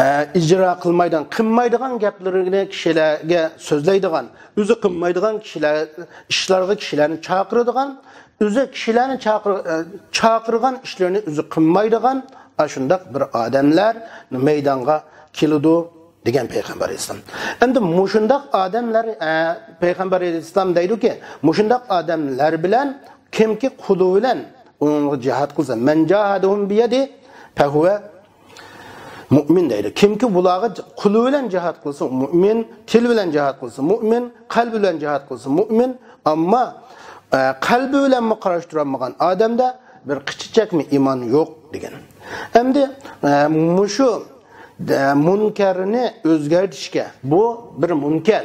ئە، ئىجرا قىلمايدىغان، قىلمايدىغان گەپلىرىنى كىشىلەرگە سۆزلەيدىغان، ئۆزى قىلمايدىغان كىشىلەر، ئىشلارغا كىشىلەرنى چاقىرىدىغان، ئۆزى كىشىلەرنى چاقىر-، ئە، چاقىرغان ئىشلىرىنى ئۆزى قىلمايدىغان ئاشۇنداق بىر ئادەملەر مەيدانغا كېلىدۇ، دېگەن پەيغەمبەر ئەلەيھىسسالام. ئەمدى مۇشۇنداق ئادەملەر، ئە، پەيغەمبەر ئەلەيھىسسالام دەيدۇكى، مۇشۇنداق ئادەملەر بىلەن كىمكى قولى بىلەن ئۇنىڭغا جىھاد قىلسا، من جاهدهم بيده فهو مۇئمىن دەيدۇ. كىمكى بۇلارغا قولى بىلەن جىھاد قىلسا مۇئمىن، تىل بىلەن جىھاد قىلسا مۇئمىن، قەلبى بىلەن جىھاد قىلسا مۇئمىن، ئەمما، ئە، قەلبى بىلەنمۇ قارشى تۇرالمىغان ئادەمدە بىر قىچىچەكمۇ ئىمان يوق دېگەن. ئەمدى، ئە، مۇشۇ، ئە، مۇنكەرنى ئۆزگەرتىشكە، بۇ بىر مۇنكەر.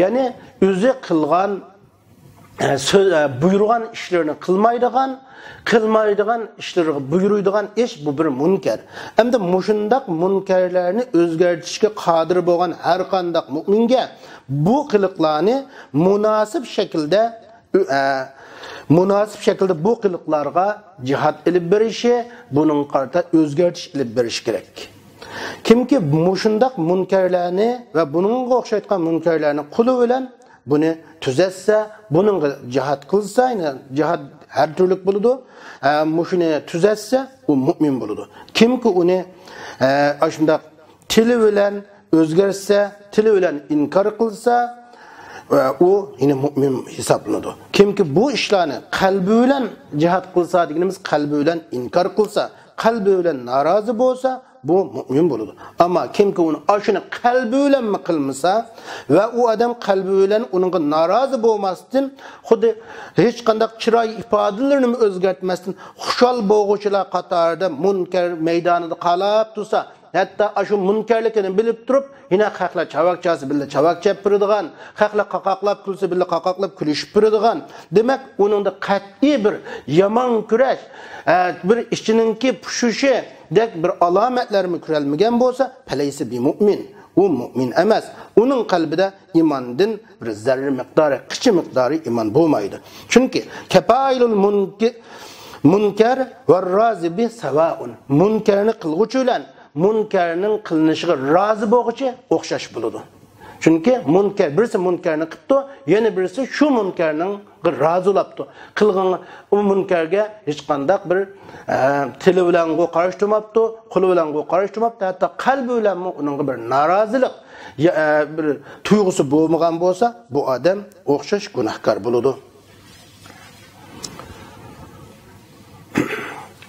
يەنى ئۆزى قىلغان ئە، سۆز، ئە، بۇيرۇغان ئىشلىرىنى قىلمايدىغان، قىلمايدىغان ئىشلىرىغا بۇيرۇيدىغان ئىش، بۇ بىر مۇنكەر. ئەمدى مۇشۇنداق مۇنكەرلەرنى ئۆزگەرتىشكە قادىر بولغان ھەر قانداق مۇئمىنگە بۇ قىلىقلارنى مۇناسىپ شەكىلدە، ئە، مۇناسىپ شەكىلدە بۇ قىلىقلارغا جىھاد ئېلىپ بېرىشى، بۇنىڭغا قارىتا ئۆزگەرتىش ئېلىپ بېرىشى كېرەك. كىمكى مۇشۇنداق مۇنكەرلەرنى ۋە بۇنىڭغا ئوخشايدىغان مۇنكەرلەرنى قولى بىلەن بۇنى تۈزەتسە، بۇنىڭغا جىھاد قىلسا، يەنى جىھاد ھەر تۈرلۈك بولىدۇ. ئە، مۇشۇنى تۈزەتسە، ئۇ مۇئمىن بولىدۇ. كىمكى ئۇنى، ئە، ئاشۇنداق تىلى بىلەن ئۆزگەرتسە، تىلى بىلەن ئىنكار قىلسا، ئە، ئۇ يەنە مۇئمىن ھېسابلىنىدۇ. كىمكى بۇ ئىشلارنى قەلبى بىلەن جىھاد قىلسا دېگىنىمىز، قەلبى بىلەن ئىنكار قىلسا، قەلبى بىلەن نارازى بولسا، بۇ مۇئمىن بولىدۇ. ئەمما كىمكى ئۇنى ئاشۇنى قەلبى بىلەنمۇ قىلمىسا ۋە ئۇ ئادەم قەلبى بىلەن ئۇنىڭغا نارازى بولماستىن، خۇددى ھېچقانداق چىراي ئىپادىلىرىنىمۇ ئۆزگەرتمەستىن، خۇشال بولغۇچىلار قاتارىدا مۇنكەر مەيدانىدا قالاپ تۇرسا، ھەتتا ئاشۇ مۇنكەرلىكىنى بىلىپ تۇرۇپ، يەنە خەقلەر چاۋاك چالسا بىللە چاۋاك چېلىپ بېرىدىغان، خەقلەر قاقاقلاپ كۈلسە بىللە قاقاقلاپ كۈلۈشۈپ بېرىدىغان. دېمەك، ئۇنىڭدا قەتئىي بىر يامان كۈرەش، ئە، بىر ئىچىنىڭكى پۇشۇشىدەك بىر ئالامەتلەرمۇ كۆرەلمىگەن بولسا، فليس بمؤمن. ئۇ مۇئمىن ئەمەس. ئۇنىڭ قەلبىدە ئىماندىن بىر زەررە مىقدارى، قىچا مىقدارى ئىمان بولمايدۇ. چۈنكى كفاعل المنك-، المنكر والراضي به سواء. مۇنكەرنى قىلغۇچى بىلەن مۇنكەرنىڭ قىلىنىشىغا رازى بولغۇچى ئوخشاش بولىدۇ. چۈنكى مۇنكەر، بىرسى مۇنكەرنى قىپتۇ، يەنە بىرسى شۇ مۇنكەرنىڭغا رازى بولاپتۇ. قىلغان ئۇ مۇنكەرگە ھېچقانداق بىر، ئە، تىلى بىلەنغۇ قارشى تۇرماپتۇ، قولى بىلەنغۇ قارشى تۇرماپتۇ، ھەتتا قەلبى بىلەنمۇ ئۇنىڭغا بىر نارازىلىق، يا، ئە، بىر تۇيغۇسى بولمىغان بولسا، بۇ ئادەم ئوخشاش گۇناھكار بولىدۇ.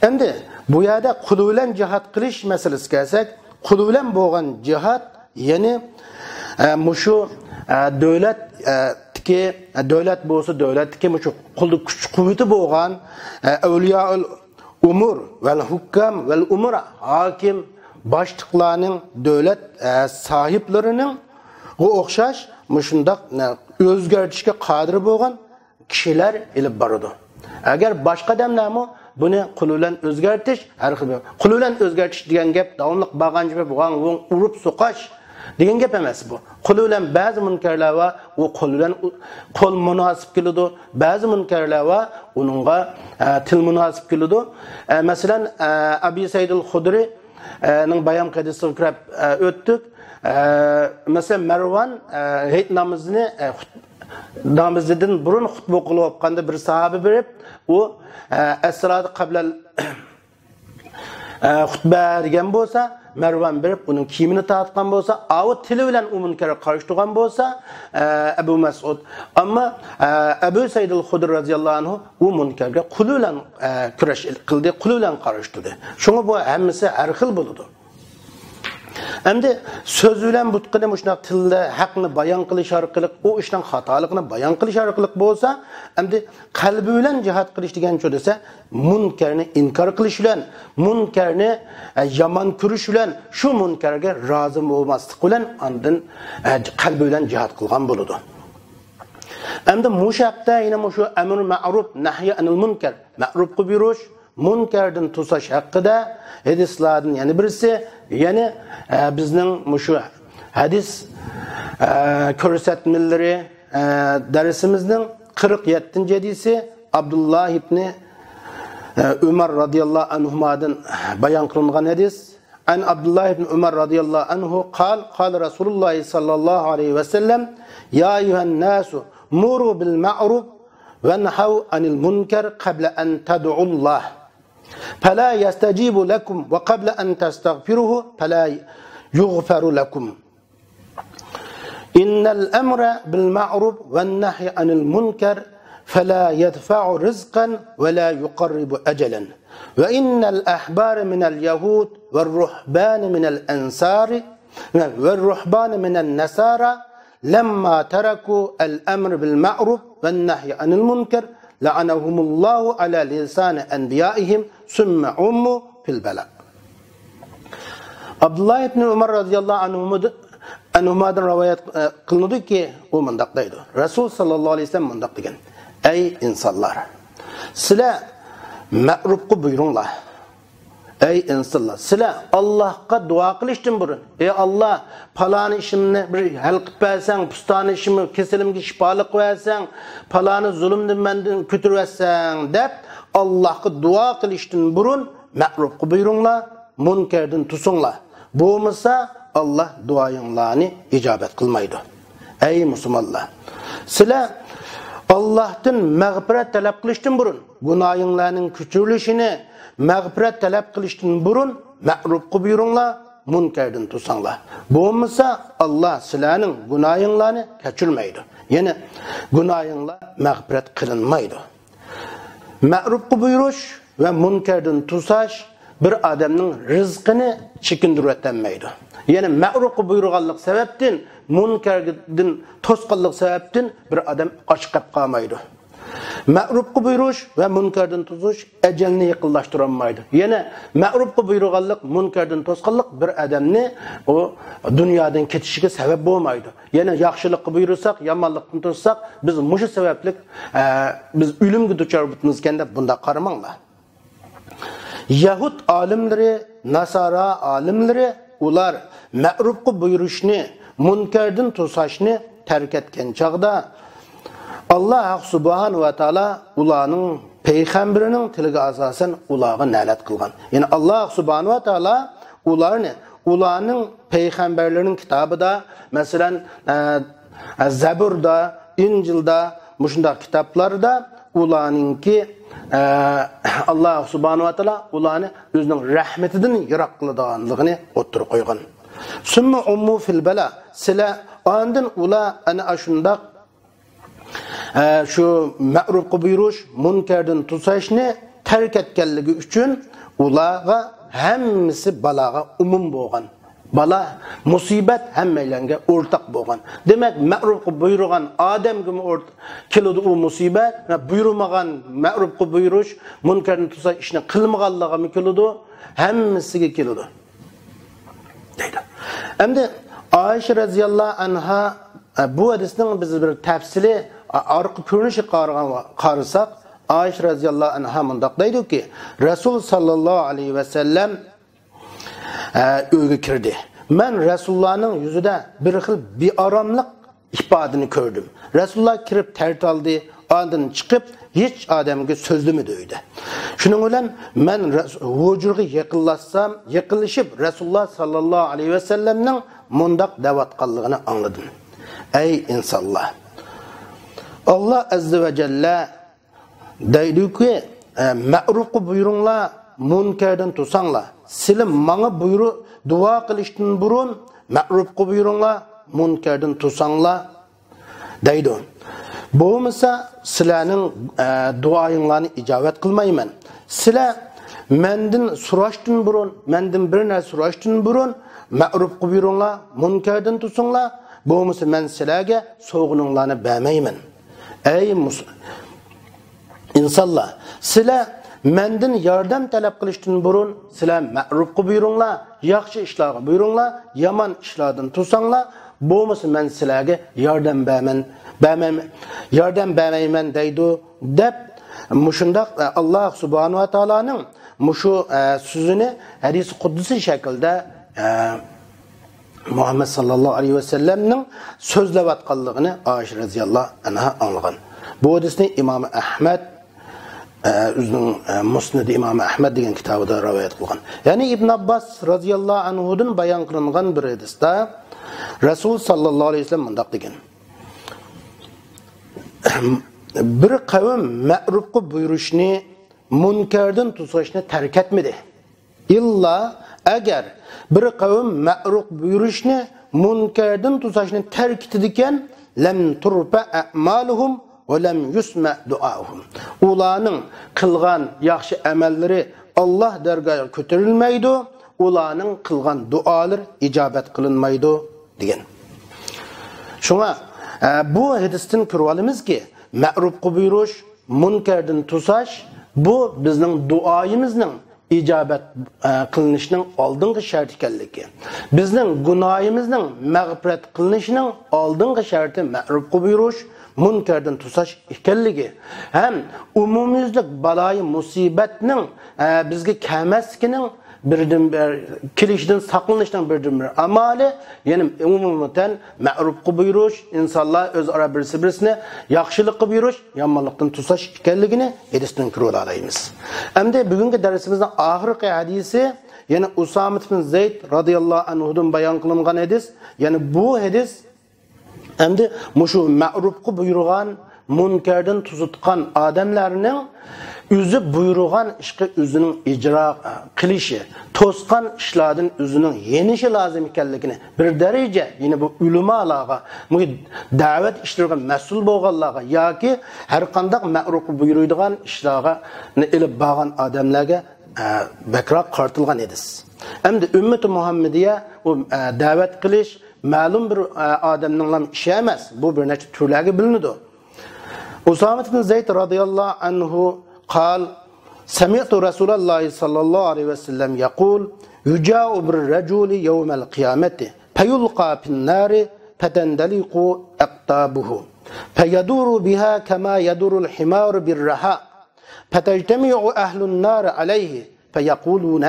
ئەمدى بۇ يەردە قولى بىلەن جىھاد قىلىش مەسىلىسىگە كەلسەك، قولى بىلەن بولغان جىھاد، يەنى، ئە، مۇشۇ، ئە، دۆلەت، ئە، تىكى، ئە، دۆلەت بولسا دۆلەتتىكى مۇشۇ قولدا كۈچ قۇۋۋىتى بولغان، ئە، ئەۋلىيائۇل ئۇمۇر ۋەل ھۇككام ۋەل ئۇمرا، ھاكىم، باشلىقلارنىڭ، دۆلەت، ئە، ساھىبلىرىنىڭغا ئوخشاش مۇشۇنداق، ئە، ئۆزگەرتىشكە قادىر بولغان كىشىلەر ئېلىپ بارىدۇ. ئەگەر باشقا ئادەملەرمۇ بۇنى قولى بىلەن ئۆزگەرتىش، ھەر خىل، قولى بىلەن ئۆزگەرتىش دېگەن گەپ داۋاملىق بارغانچە بىر بوغاڭ ۋوڭ ئۇرۇپ سوقاش دېگەن گەپ ئەمەس بۇ. قولى بىلەن بەزى مۇنكەرلەر بار، ئۇ قول بىلەن ئۇ-، قول مۇناسىپ كېلىدۇ. بەزى مۇنكەرلەر بار، ئۇنىڭغا، ئە، تىل مۇناسىپ كېلىدۇ. ئە، مەسىلەن، ئە، ئەبى سەئىدىل خۇدرى، ئە، نىڭ بايام قەدىسىغا كىرىپ، ئە، ئۆتتۇق. ئە، مەسىلەن، مەرۋان، ئە، ھېيت نامىزىنى، ئە، خۇت-، نامىزىدىن بۇرۇن خۇتبە قىلىۋاتقاندا بىر ساھابە بېرىپ، ئۇ، ئە، ئەسسالاتۇ قەبلەل، ئە، خۇتبە دېگەن بولسا، مەرۋان بېرىپ ئۇنىڭ كىيىمىنى تارتقان بولسا، ئاۋۇ تىلى بىلەن ئۇ مۇنكەرگە قارشى تۇرغان بولسا، ئە، ئەبۇ مەسئۇد. ئەمما، ئە، ئەبۇ سەئىدىل خۇدرى رەزىياللاھۇ ئەنھۇ ئۇ مۇنكەرگە قولى بىلەن، ئە، كۈرەش قىلدى، قولى بىلەن قارشى تۇردى. شۇڭا بۇ ھەممىسى ھەر خىل بولىدۇ. ئەمدى سۆز بىلەن بۇتقىنى مۇشۇنداق تىلدا ھەقنى بايان قىلىش ئارقىلىق، ئۇ ئىشنىڭ خاتالىقىنى بايان قىلىش ئارقىلىق بولسا، ئەمدى قەلبى بىلەن جىھاد قىلىش دېگەنچۇ دېسە، مۇنكەرنى ئىنكار قىلىش بىلەن، مۇنكەرنى، ئە، يامان كۆرۈش بىلەن، شۇ مۇنكەرگە رازى بولماسلىق بىلەن ئاندىن، ئە، قەلبى بىلەن جىھاد قىلغان بولىدۇ. ئەمدى مۇشۇ ھەقتە يەنە مۇشۇ ئەمر مەرۇپ، نەھي ئەنىل مۇنكەر، مەرۇپقا بۇيرۇش، مۇنكەردىن توساش ھەققىدە ھەدىسلاردىن يەنە بىرسى، يەنى، ئە، بىزنىڭ مۇشۇ ھەدىس، ئە، كۆرسەتمىلىرى، ئە، دەرسىمىزنىڭ قىرىق يەتتىنچى ھەدىسى، ئابدۇللا ئىبنى، ئە، ئۆمەر رەزىياللاھۇ ئەنھۇمادىن بايان قىلىنغان ھەدىس. عن عبد الله بن عمر رضي الله عنه قال، قال رسول الله صلى الله عليه وسلم، يا أيها الناس، مروا بالمعروف وانهوا عن المنكر قبل أن تدعوا الله فلا يستجيب لكم وقبل أن تستغفروه فلا يغفر لكم. إن الأمر بالمعروف والنهي عن المنكر فلا يدفع رزقا ولا يقرب أجلا. وإن الأحبار من اليهود والرهبان من الأنصار والرهبان من النصارى لما تركوا الأمر بالمعروف والنهي عن المنكر لعنهم الله على لسان أنبيائهم ثم عموا في البلاء. ئابدۇللا ئىبنى ئۆمەر رەزىياللاھۇ ئەنھۇمىدىن، ئەنھۇمادىن رىۋايەت، ئە، قىلىنىدۇكى، ئۇ مۇنداق دەيدۇ. رەسۇل ساللاللاھۇ ئەلەيھى ۋەسەللەم مۇنداق دېگەن: ئەي ئىنسانلار، سىلەر مەرۇپقا بۇيرۇڭلار. ئەي ئىنسانلار، سىلەر ئاللاھقا دۇئا قىلىشتىن بۇرۇن، ئەي ئاللاھ، پالانى ئىشىمنى بىر ھەل قىلىپ بەرسەڭ، پۇستانى ئىشىمنى، كېسىلىمگە شىپالىق بەرسەڭ، پالانى زۇلۇمدىن مەندىن كۆتۈرۈۋەتسەڭ دەپ، ئاللاھقا دۇئا قىلىشتىن بۇرۇن مەرۇپقا بۇيرۇڭلار، مۇنكەردىن توسۇڭلار. بولمىسا، ئاللاھ دۇئايىڭلارنى ئىجابەت قىلمايدۇ. ئەي مۇسۇلمانلار، سىلەر ئاللاھتىن مەغپىرەت تەلەپ قىلىشتىن بۇرۇن، گۇناھىڭلارنىڭ كۆچۈرۈلۈشىنى، مەغپىرەت تەلەپ قىلىشتىن بۇرۇن مەرۇپقا بۇيرۇڭلار، مۇنكەردىن توساڭلار. بولمىسا، ئاللاھ سىلەرنىڭ گۇناھىڭلارنى كەچۈرمەيدۇ. يەنى گۇناھىڭلار مەغپىرەت قىلىنمايدۇ. مەرۇپقا بۇيرۇش ۋە مۇنكەردىن توساش بىر ئادەمنىڭ رىزقىنى چېكىندۈرۈۋەتەلمەيدۇ. يەنى مەرۇپقا بۇيرۇغانلىق سەۋەبتىن، مۇنكەردىن توسقانلىق سەۋەبتىن بىر ئادەم ئاچ قېلىپ قالمايدۇ. مەرۇپقا بۇيرۇش ۋە مۇنكەردىن توسۇش ئەجەلنى يېقىنلاشتۇرالمايدۇ. يەنى مەرۇپقا بۇيرۇغانلىق، مۇنكەردىن توسقانلىق بىر ئادەمنى ئۇ دۇنيادىن كېتىشىگە سەۋەب بولمايدۇ. يەنى ياخشىلىققا بۇيرۇساق، يامانلىقتىن توسساق، بىز مۇشۇ سەۋەبلىك، ئە، بىز ئۆلۈمگە دۇچار بولىمىزكەن دەپ بۇنداق قارىماڭلار. يەھۇد ئالىملىرى، ناسارا ئالىملىرى، ئۇلار مەرۇپقا بۇيرۇشنى، مۇنكەردىن توساشنى تەرك ئەتكەن چاغدا، ئاللاھ سۇبھانەھۇ ۋە تائالا ئۇلارنىڭ پەيغەمبىرىنىڭ تىلىگە ئاساسەن ئۇلارغا نەلەت قىلغان. يەنى ئاللاھ سۇبھانەھۇ ۋە تائالا ئۇلارنى، ئۇلارنىڭ پەيغەمبەرلىرىنىڭ كىتابىدا، مەسىلەن، ئە، زەبۇردا، ئىنجىلدا، مۇشۇنداق كىتابلاردا ئۇلارنىڭكى، ئە، ئاللاھ سۇبھانەھۇ ۋە تائالا ئۇلارنى ئۆزىنىڭ رەھمىتىدىن يىراق قىلىدىغانلىقىنى ئوتتۇرىغا قويغان. سۈممە ئۇممۇ فىل بەلا، سىلەر، ئاندىن ئۇلار ئەنە ئاشۇنداق ئە، شۇ مەرۇپقا بۇيرۇش، مۇنكەردىن توساشنى تەرك ئەتكەنلىكى ئۈچۈن ئۇلارغا ھەممىسى بالاغا ئومۇم بولغان. بالا، مۇسىبەت ھەممەيلەنگە ئورتاق بولغان. دېمەك، مەرۇپقا بۇيرۇغان ئادەمگىمۇ ئورت-، كېلىدۇ ئۇ مۇسىبەت، ۋە بۇيرۇمىغان، مەرۇپقا بۇيرۇش، مۇنكەردىن توساش ئىشنى قىلمىغانلىقىمۇ كېلىدۇ، ھەممىسىگە كېلىدۇ. دەيدۇ. ئەمدى ئائىشە رەزىياللاھۇ ئەنھا، ئە، بۇ ھەدىسنىڭ بىز بىر تەپسىلىي، ئە، ئارقا كۆرۈنۈشىگە قارىغان، قارىساق، ئائىشە رەزىياللاھۇ ئەنھا مۇنداق دەيدۇكى، رەسۇل ساللاللاھۇ ئەلەيھى ۋەسەللەم، ئە، ئۆيگە كىردى. مەن رەسۇلۇللانىڭ يۈزىدە بىر خىل بىئاراملىق ئىپادىنى كۆردۈم. رەسۇلۇللا كىرىپ تەرەت ئالدى، ئاندىن چىقىپ ھېچ ئادەمگە سۆزلىمىدى ئۆيدە. شۇنىڭ بىلەن مەن رەس-، ھۇجرىغا يېقىنلاشسام، يېقىنلىشىپ رەسۇلۇللا ساللاللاھۇ ئەلەيھى ۋەسەللەمنىڭ مۇنداق دەۋاتقانلىقىنى ئاڭلىدىم. ئەي ئىنسانلار! ئاللا ئەززە ۋە جەللە دەيدۇكى، ئە، مەرۇپقا بۇيرۇڭلار، مۇنكەردىن توساڭلار. سىلى ماڭا بۇيرۇ-، دۇئا قىلىشتىن بۇرۇن مەرۇپقا بۇيرۇڭلار، مۇنكەردىن توساڭلار، دەيدۇ. بولمىسا سىلەرنىڭ، ئە، دۇئايىڭلارنى ئىجابەت قىلمايمەن. سىلەر مەندىن سوراشتىن بۇرۇن، مەندىن بىر نەرسە سوراشتىن بۇرۇن مەرۇپقا بۇيرۇڭلار، مۇنكەردىن توسۇڭلار، بولمىسا مەن سىلەرگە سوۋغىنىڭلارنى بەرمەيمەن. ئەي مۇس-، ئىنسانلار، سىلەر مەندىن ياردەم تەلەپ قىلىشتىن بۇرۇن سىلەر مەرۇپقا بۇيرۇڭلار، ياخشى ئىشلارغا بۇيرۇڭلار، يامان ئىشلاردىن توساڭلار، بولمىسا مەن سىلەرگە ياردەم بەرمەن، بەرمەيمەن، ياردەم بەرمەيمەن دەيدۇ، دەپ، مۇشۇنداق، ئە، ئاللاھ سۇبھانەھۇ ۋە تائالانىڭ مۇشۇ، ئە، سۆزىنى ھەدىسى قۇدسىي شەكىلدە، ئە، مۇھەممەد ساللاللاھۇ ئەلەيھى ۋەسەللەمنىڭ سۆزلەۋاتقانلىقىنى ئائىشە رەزىياللاھۇ ئەنھا ئاڭلىغان. بۇ ھەدىسنى ئىمام ئەھمەد، ئە، ئۆزىنىڭ، ئە، مۇسنىدى ئىمام ئەھمەد دېگەن كىتابىدا رىۋايەت قىلغان. يەنى ئىبن ئابباس رەزىياللاھۇ ئەنھۇدىن بايان قىلىنغان بىر ھەدىستە رەسۇل ساللاللاھۇ ئەلەيھى ۋەسەللەم مۇنداق دېگەن: بىر قەۋم مەرۇپقا بۇيرۇشنى، مۇنكەردىن توساشنى تەرك ئەتمىدى. ئىللا ئەگەر بىر قەۋم مەرۇپ بۇيرۇشنى، مۇنكەردىن توساشنى تەرك ئېتىدىكەن، لەم تۇرفە ئەمالۇھۇم ۋە لەم يۇسمە دۇئاھۇم. ئۇلارنىڭ قىلغان ياخشى ئەمەللىرى ئاللاھ دەرگاھىغا كۆتۈرۈلمەيدۇ، ئۇلارنىڭ قىلغان دۇئالىرى ئىجابەت قىلىنمايدۇ، دېگەن. شۇڭا، ئە، بۇ ھەدىستىن كۆرۈۋالىمىزكى، مەرۇپقا بۇيرۇش، مۇنكەردىن توساش، بۇ بىزنىڭ دۇئايىمىزنىڭ ئىجابەت، ئە، قىلىنىشنىڭ ئالدىنقى شەرتى ئىكەنلىكى، بىزنىڭ گۇناھىمىزنىڭ مەغپىرەت قىلىنىشىنىڭ ئالدىنقى شەرتى مەرۇپقا بۇيرۇش، مۇنكەردىن توساش ئىكەنلىكى ھەم ئومۇميۈزلۈك بالايى مۇسىبەتنىڭ، ئە، بىزگە كەلمەسلىكىنىڭ بىردىنبىر، كېلىشىدىن ساقلىنىشنىڭ بىردىنبىر ئامالى، يەنى ئومۇمەن مەرۇپقا بۇيرۇش، ئىنسانلار ئۆزئارا بىرسى-بىرسىنى ياخشىلىققا بۇيرۇش، يامانلىقتىن توساش ئىكەنلىكىنى ھەدىستىن كۆرۈۋالالايمىز. ئەمدى بۈگۈنكى دەرسىمىزنىڭ ئاخىرقى ھەدىسى، يەنى ئۇسامە ئىبن زەيد رازىياللاھۇ ئەنھۇدىن بايان قىلىنغان ھەدىس. يەنى بۇ ھەدىس ئەمدى مۇشۇ مەرۇپقا بۇيرۇغان، مۇنكەردىن توسۇتقان ئادەملەرنىڭ ئۆزى بۇيرۇغان ئىشقا ئۆزىنىڭ ئىجرا قىلىشى، توسقان ئىشلاردىن ئۆزىنىڭ يېنىشى لازىم ئىكەنلىكىنى، بىر دەرىجە يەنە بۇ ئۆلىمالارغا، بۇ دەۋەت ئىشلىرىغا مەسئۇل بولغانلارغا ياكى ھەر قانداق مەرۇپقا بۇيرۇيدىغان ئىشلارنى ئېلىپ بارغان ئادەملەرگە، ئە، بەكرەك قارىتىلغان ھەدىس. ئەمدى ئۈممىتى مۇھەممەدىيە ئۇ، ئە، دەۋەت قىلىش مەلۇم بىر، ئە، ئادەمنىڭلا ئىشى ئەمەس. بۇ بىر نەچچە تۈرلەرگە بۆلۈنىدۇ. ئۇسامە ئىبن زەيد رازىياللاھۇ ئەنھۇ قال: سمعت رسول الله صلى الله عليه وسلم يقول: يجاء بالرجل يوم القيامة فيلقى في النار فتندلق أقطابه فيدور بها كما يدور الحمار بالرحى فتجتمع أهل النار عليه فيقولون: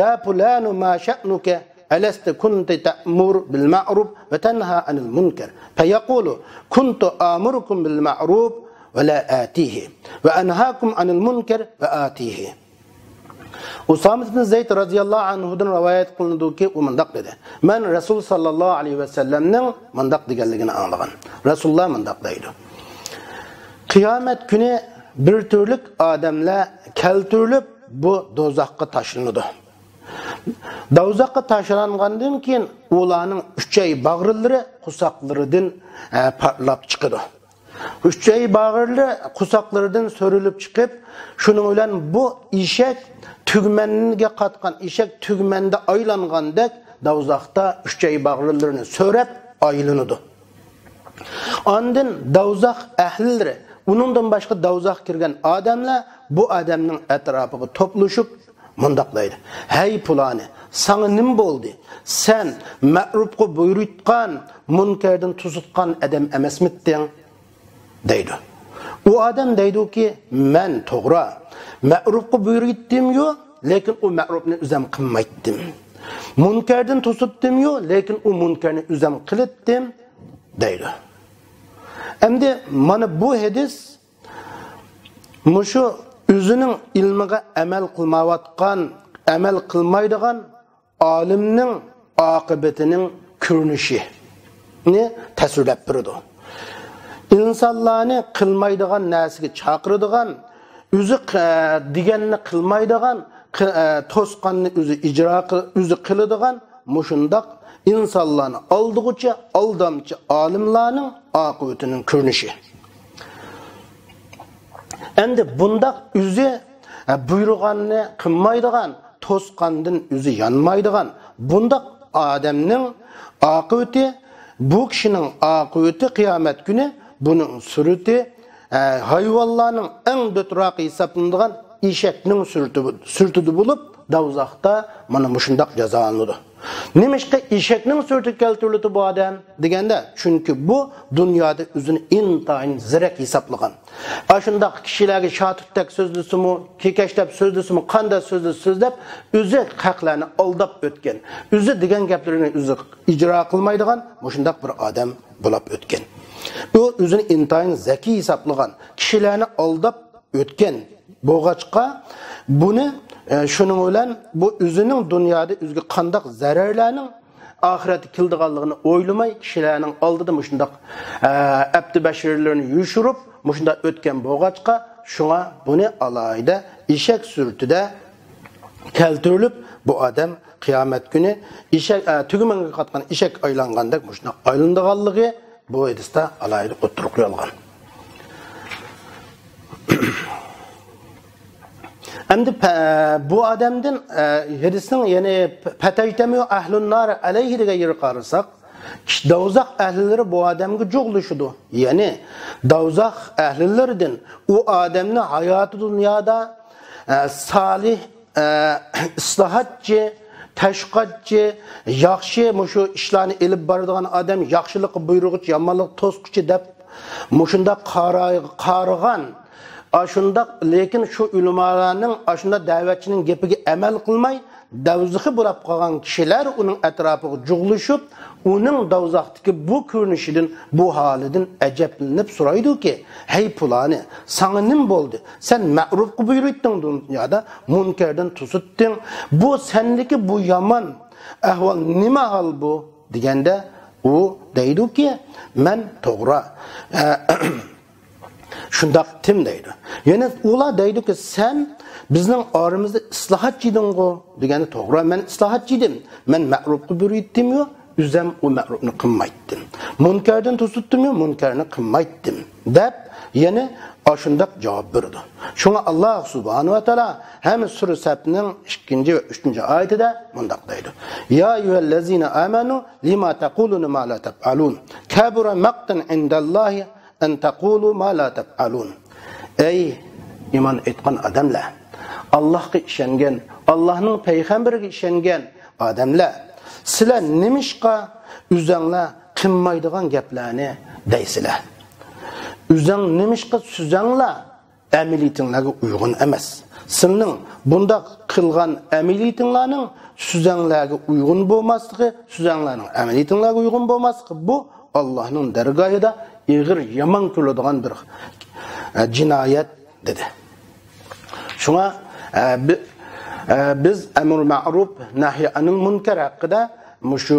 يا فلان ما شأنك؟ ألست كنت تأمر بالمعروف وتنهى عن المنكر؟ فيقول: كنت آمركم بالمعروف ولا آتيه، وأنهاكم عن المنكر وآتيه. ئۇسامە ئىبن زەيد رازىياللاھۇ ئەنھۇدىن رىۋايەت قىلىنىدۇكى، ئۇ مۇنداق دېدى: مەن رەسۇل ساللاللاھۇ ئەلەيھى ۋەسەللەمنىڭ مۇنداق دېگەنلىكىنى ئاڭلىغان. رەسۇلۇللا مۇنداق دەيدۇ: قىيامەت كۈنى بىر تۈرلۈك ئادەملەر كەلتۈرۈلۈپ، بۇ دوزاخقا تاشلىنىدۇ. دوزاخقا تاشلانغاندىن كېيىن ئۇلارنىڭ ئۈچەي باغرىلىرى قورساقلىرىدىن، ئە، پارتلاپ چىقىدۇ. ئۈچەي باغرىلىرى قورساقلىرىدىن سۆرىلىپ چىقىپ، شۇنىڭ بىلەن بۇ ئېشەك تۈگمەنگە قاتقان، ئېشەك تۈگمەندە ئايلانغاندەك دوزاختا ئۈچەي باغرىلىرىنى سۆرەپ ئايلىنىدۇ. ئاندىن دوزاخ ئەھلىلىرى، ئۇنىڭدىن باشقا دوزاخقا كىرگەن ئادەملەر بۇ ئادەمنىڭ ئەتراپىغا توپلىشىپ مۇنداق دەيدۇ: ھەي پۇلانى، ساڭا نېمە بولدى؟ سەن مەرۇپقا بۇيرۇيتقان، مۇنكەردىن توسۇتقان ئادەم ئەمەسمىدىڭ؟ دەيدۇ. ئۇ ئادەم دەيدۇكى، مەن توغرا مەرۇپقا بۇيرۇيتتىميۇ، لېكىن ئۇ مەرۇپنى ئۆزەم قىلمايتتىم. مۇنكەردىن توسۇتتىميۇ، لېكىن ئۇ مۇنكەرنى ئۆزەم قىلىتتىم، دەيدۇ. ئەمدى مانا بۇ ھەدىس مۇشۇ ئۆزىنىڭ ئىلمىغا ئەمەل قىلمايۋاتقان، ئەمەل قىلمايدىغان ئالىمنىڭ ئاقىۋىتىنىڭ كۆرۈنۈشىنى تەسۋىرلەپ بېرىدۇ. ئىنسانلارنى قىلمايدىغان نەرسىگە چاقىرىدىغان، ئۆزى ق-، دېگەننى قىلمايدىغان، قى-، ئە، توسقاننى ئۆزى ئىجرا قىل-، ئۆزى قىلىدىغان مۇشۇنداق ئىنسانلارنى ئالدىغۇچى ئالدامچى ئالىملارنىڭ ئاقىۋىتىنىڭ كۆرۈنۈشى. ئەمدى بۇنداق ئۆزى، ئە، بۇيرۇغاننى قىلمايدىغان، توسقاندىن ئۆزى يانمايدىغان بۇنداق ئادەمنىڭ ئاقىۋىتى، بۇ كىشىنىڭ ئاقىۋىتى قىيامەت كۈنى بۇنىڭ سۈرىتى، ئە، ھايۋانلارنىڭ ئەڭ دۆتراقى ھېسابلىنىدىغان ئېشەكنىڭ سۈرىتى، سۈرىتىدە بولۇپ، دوزاختا مانا مۇشۇنداق جازالىنىدۇ. نېمىشقا ئېشەكنىڭ سۈرىتىگە كەلتۈرۈلدى بۇ ئادەم دېگەندە، چۈنكى بۇ دۇنيادا ئۆزىنى ئىنتايىن زېرەك ھېسابلىغان. ئاشۇنداق كىشىلەرگە شاتۇتتەك سۆزلىسىمۇ، كېكەچلەپ سۆزلىسىمۇ، قاندا سۆزلىسە سۆزلەپ، ئۆزى خەقلەرنى ئالداپ ئۆتكەن. ئۆزى دېگەن گەپلىرىنى ئۆزى ئىجرا قىلمايدىغان مۇشۇنداق بىر ئادەم بولاپ ئۆتكەن. ئۇ ئۆزىنى ئىنتايىن زەكىي ھېسابلىغان، كىشىلەرنى ئالداپ ئۆتكەن بولغاچقا، بۇنى، ئە، شۇنىڭ بىلەن بۇ ئۆزىنىڭ دۇنيادا ئۆزىگە قانداق زەرەرلەرنىڭ ئاخىرەتتە كېلىدىغانلىقىنى ئويلىماي، كىشىلەرنىڭ ئالدىدا مۇشۇنداق، ئە، ئەپتى بەشىرلىرىنى يوشۇرۇپ، مۇشۇنداق ئۆتكەن بولغاچقا، شۇڭا بۇنى ئالاھىدە ئېشەك سۈرىتىدە كەلتۈرۈلۈپ، بۇ ئادەم قىيامەت كۈنى ئېشەك، ئە، تۈگمەنگە قاتقان ئېشەك ئايلانغاندەك مۇشۇنداق ئايلىنىدىغانلىقى بۇ ھەدىستە ئالاھىدە ئوتتۇرىغا قويۇلغان. ئەمدى پە-، بۇ ئادەمدىن، ئە، ھەدىسنىڭ، يەنى، پەتەجتەمىئۇ ئەھلۇن نار ئەلەيھى دېگەن يېرىگە قارىساق، دوزاخ ئەھلىلىرى بۇ ئادەمگە جۇغلىشىدۇ. يەنى دوزاخ ئەھلىلىرىدىن ئۇ ئادەمنى ھاياتى دۇنيادا، ئە، سالىھ، ئە، ئىسلاھاتچى، تەشۋىقاتچى، ياخشى مۇشۇ ئىشلارنى ئېلىپ بارىدىغان ئادەم، ياخشىلىققا بۇيرۇغۇچى، يامانلىققا توسقۇچى دەپ مۇشۇنداق قارا-، قارىغان، ئاشۇنداق، لېكىن شۇ ئۆلىمالارنىڭ، ئاشۇنداق دەۋەتچىنىڭ گېپىگە ئەمەل قىلماي، دوزىخى بولاپ قالغان كىشىلەر ئۇنىڭ ئەتراپىغا جۇغلىشىپ، ئۇنىڭ دوزاختىكى بۇ كۆرۈنۈشىدىن، بۇ ھالىدىن ئەجەبلىنىپ سورايدۇكى، ھەي پۇلانى، ساڭا نېمە بولدى؟ سەن مەرۇپقا بۇيرۇيتتىڭ دۇنيادا، مۇنكەردىن توسۇتتىڭ. بۇ سەندىكى بۇ يامان ئەھۋال نېمە ھال بۇ؟ دېگەندە، ئۇ دەيدۇكى، مەن توغرا، ئە، شۇنداق ئىتىم دەيدۇ. يەنە ئۇلار دەيدۇكى، سەن بىزنىڭ ئارىمىزدا ئىسلاھاتچى ئىدىڭغۇ؟ دېگەندە، توغرا، مەن ئىسلاھاتچى ئىدىم. مەن مەرۇپقا بۇيرۇيتتىممۇ، ئۆزەم ئۇ مەرۇپنى قىلمايتتىم. مۇنكەردىن توسۇتتۇممۇ، مۇنكەرنى قىلمايتتىم، دەپ يەنە ئاشۇنداق جاۋاب بېرىدۇ. شۇڭا ئاللا سۇبھانەھۇ ۋە تائالا ھەم سۈرە سەپنىڭ ئىككىنچى ۋە ئۈچىنچى ئايىتىدە مۇنداق دەيدۇ، يا ئەييۇھەللەزىنە ئامەنۇ لىمە تەقۇلۇنە ما لا تەپئەلۇن، كەبۇرە مەقتەن ئىندەللاھى ئەن تەقۇلۇ ما لا تەپئەلۇن. ئەي ئىمان ئېيتقان ئادەملەر، ئاللاھقا ئىشەنگەن، ئاللاھنىڭ پەيغەمبىرىگە ئىشەنگەن ئادەملەر، سىلەر نېمىشقا ئۆزەڭلار قىلمايدىغان گەپلەرنى دەيسىلەر؟ ئۆزەڭ نېمىشقا سۆزەڭلار ئەمەلىيىتىڭلارغا ئۇيغۇن ئەمەس؟ سىلىنىڭ بۇنداق قىلغان ئەمەلىيىتىڭلارنىڭ سۆزەڭلارغا ئۇيغۇن بولماسلىقى، سۆزەڭلارنىڭ ئەمەلىيىتىڭلارغا ئۇيغۇن بولماسلىقى، بۇ ئاللاھنىڭ دەرگاھىدا ئېغىر يامان كۆرۈلىدىغان بىر، ئە، جىنايەت، دېدى. شۇڭا، ئە، بى-، ئە، بىز ئەمر مەرۇپ، نەھي ئەنىل مۇنكەر ھەققىدە مۇشۇ،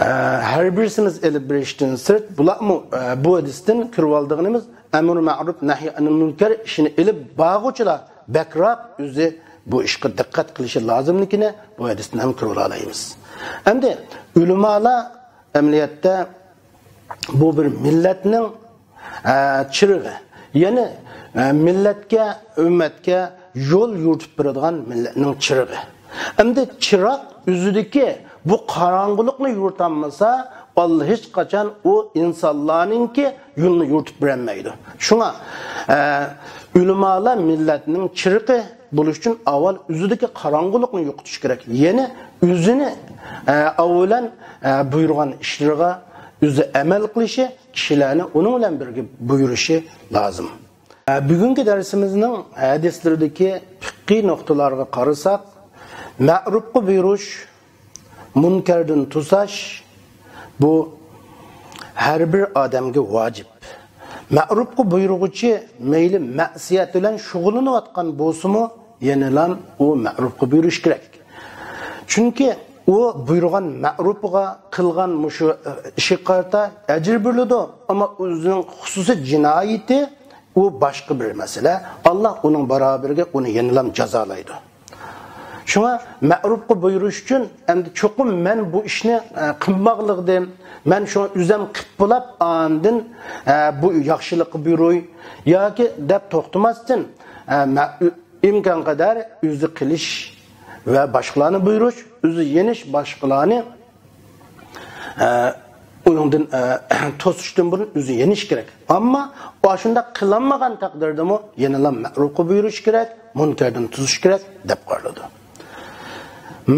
ئە، ھەر بىرسىمىز ئېلىپ بېرىشتىن سىرت، بۇلارمۇ، ئە، بۇ ھەدىستىن كۆرۈۋالىدىغىنىمىز، ئەمر مەرۇپ، نەھي ئەنىل مۇنكەر ئىشىنى ئېلىپ بارغۇچىلار بەكراق ئۆزى بۇ ئىشقا دىققەت قىلىشى لازىملىكىنى بۇ ھەدىستىن ھەم كۆرۈۋالالايمىز. ئەمدى ئۆلىمالار ئەمەلىيەتتە بۇ بىر مىللەتنىڭ، ئە، چىرىغى. يەنى، ئە، مىللەتكە، ئۈممەتكە يول يورۇتۇپ بېرىدىغان مىللەتنىڭ چىرىغى. ئەمدى چىراغ ئۆزىدىكى بۇ قاراڭغۇلۇقنى يورۇتالمىسا، ئاللا ھېچقاچان ئۇ ئىنسانلارنىڭكى يولىنى يورۇتۇپ بېرەلمەيدۇ. شۇڭا، ئە، ئۆلىمالار مىللەتنىڭ چىرىغى بولۇش ئۈچۈن ئاۋۋال ئۆزىدىكى قاراڭغۇلۇقنى يوقىتىش كېرەك. يەنى ئۆزىنى، ئە، ئاۋۋالەن، ئە، بۇيرۇغان ئىشلىرىغا ئۆزى ئەمەل قىلىشى، كىشىلەرنى ئۇنىڭ بىلەن بىرگە بۇيرۇشى لازىم. ئە، بۈگۈنكى دەرسىمىزنىڭ ھەدىسلىرىدىكى پىققىي نۇقتىلارغا قارىساق، مەرۇپقا بۇيرۇش، مۇنكەردىن توساش، بۇ ھەر بىر ئادەمگە ۋاجىپ. مەرۇپقا بۇيرۇغۇچى مەيلى مەسىيەت بىلەن شۇغۇللىنىۋاتقان بولسىمۇ، يەنىلا ئۇ مەرۇپقا بۇيرۇش كېرەك. چۈنكى ئۇ بۇيرۇغان مەرۇپىغا قىلغان مۇشۇ، ئە، ئىشىغا قارىتا ئەجىر بېرىلىدۇ، ئەمما ئۆزىنىڭ خۇسۇسىي جىنايىتى ئۇ باشقا بىر مەسىلە. ئاللا ئۇنىڭ باراۋىرىگە ئۇنى يەنىلا جازالايدۇ. شۇڭا مەرۇپقا بۇيرۇش ئۈچۈن ئەمدى چوقۇم مەن بۇ ئىشنى، ئە، قىلماقلىقتىن، مەن شۇڭا ئۆزۈم قىپ بولاپ، ئاندىن، ئە، بۇ ياخشىلىققا بۇيرۇي ياكى دەپ توختىماستىن، ئە، مە-، ئىمكانقەدەر ئۆزى قىلىش ۋە باشقىلارنى بۇيرۇش، ئۆزى يېنىش، باشقىلارنى ئە، ئۇنىڭدىن، ئە، توسۇشتىن بۇرۇن ئۆزى يېنىش كېرەك. ئەمما ئاشۇنداق قىلالمىغان تەقدىردىمۇ يەنىلا مەرۇپقا بۇيرۇش كېرەك، مۇنكەردىن توسۇش كېرەك دەپ قارىلىدۇ.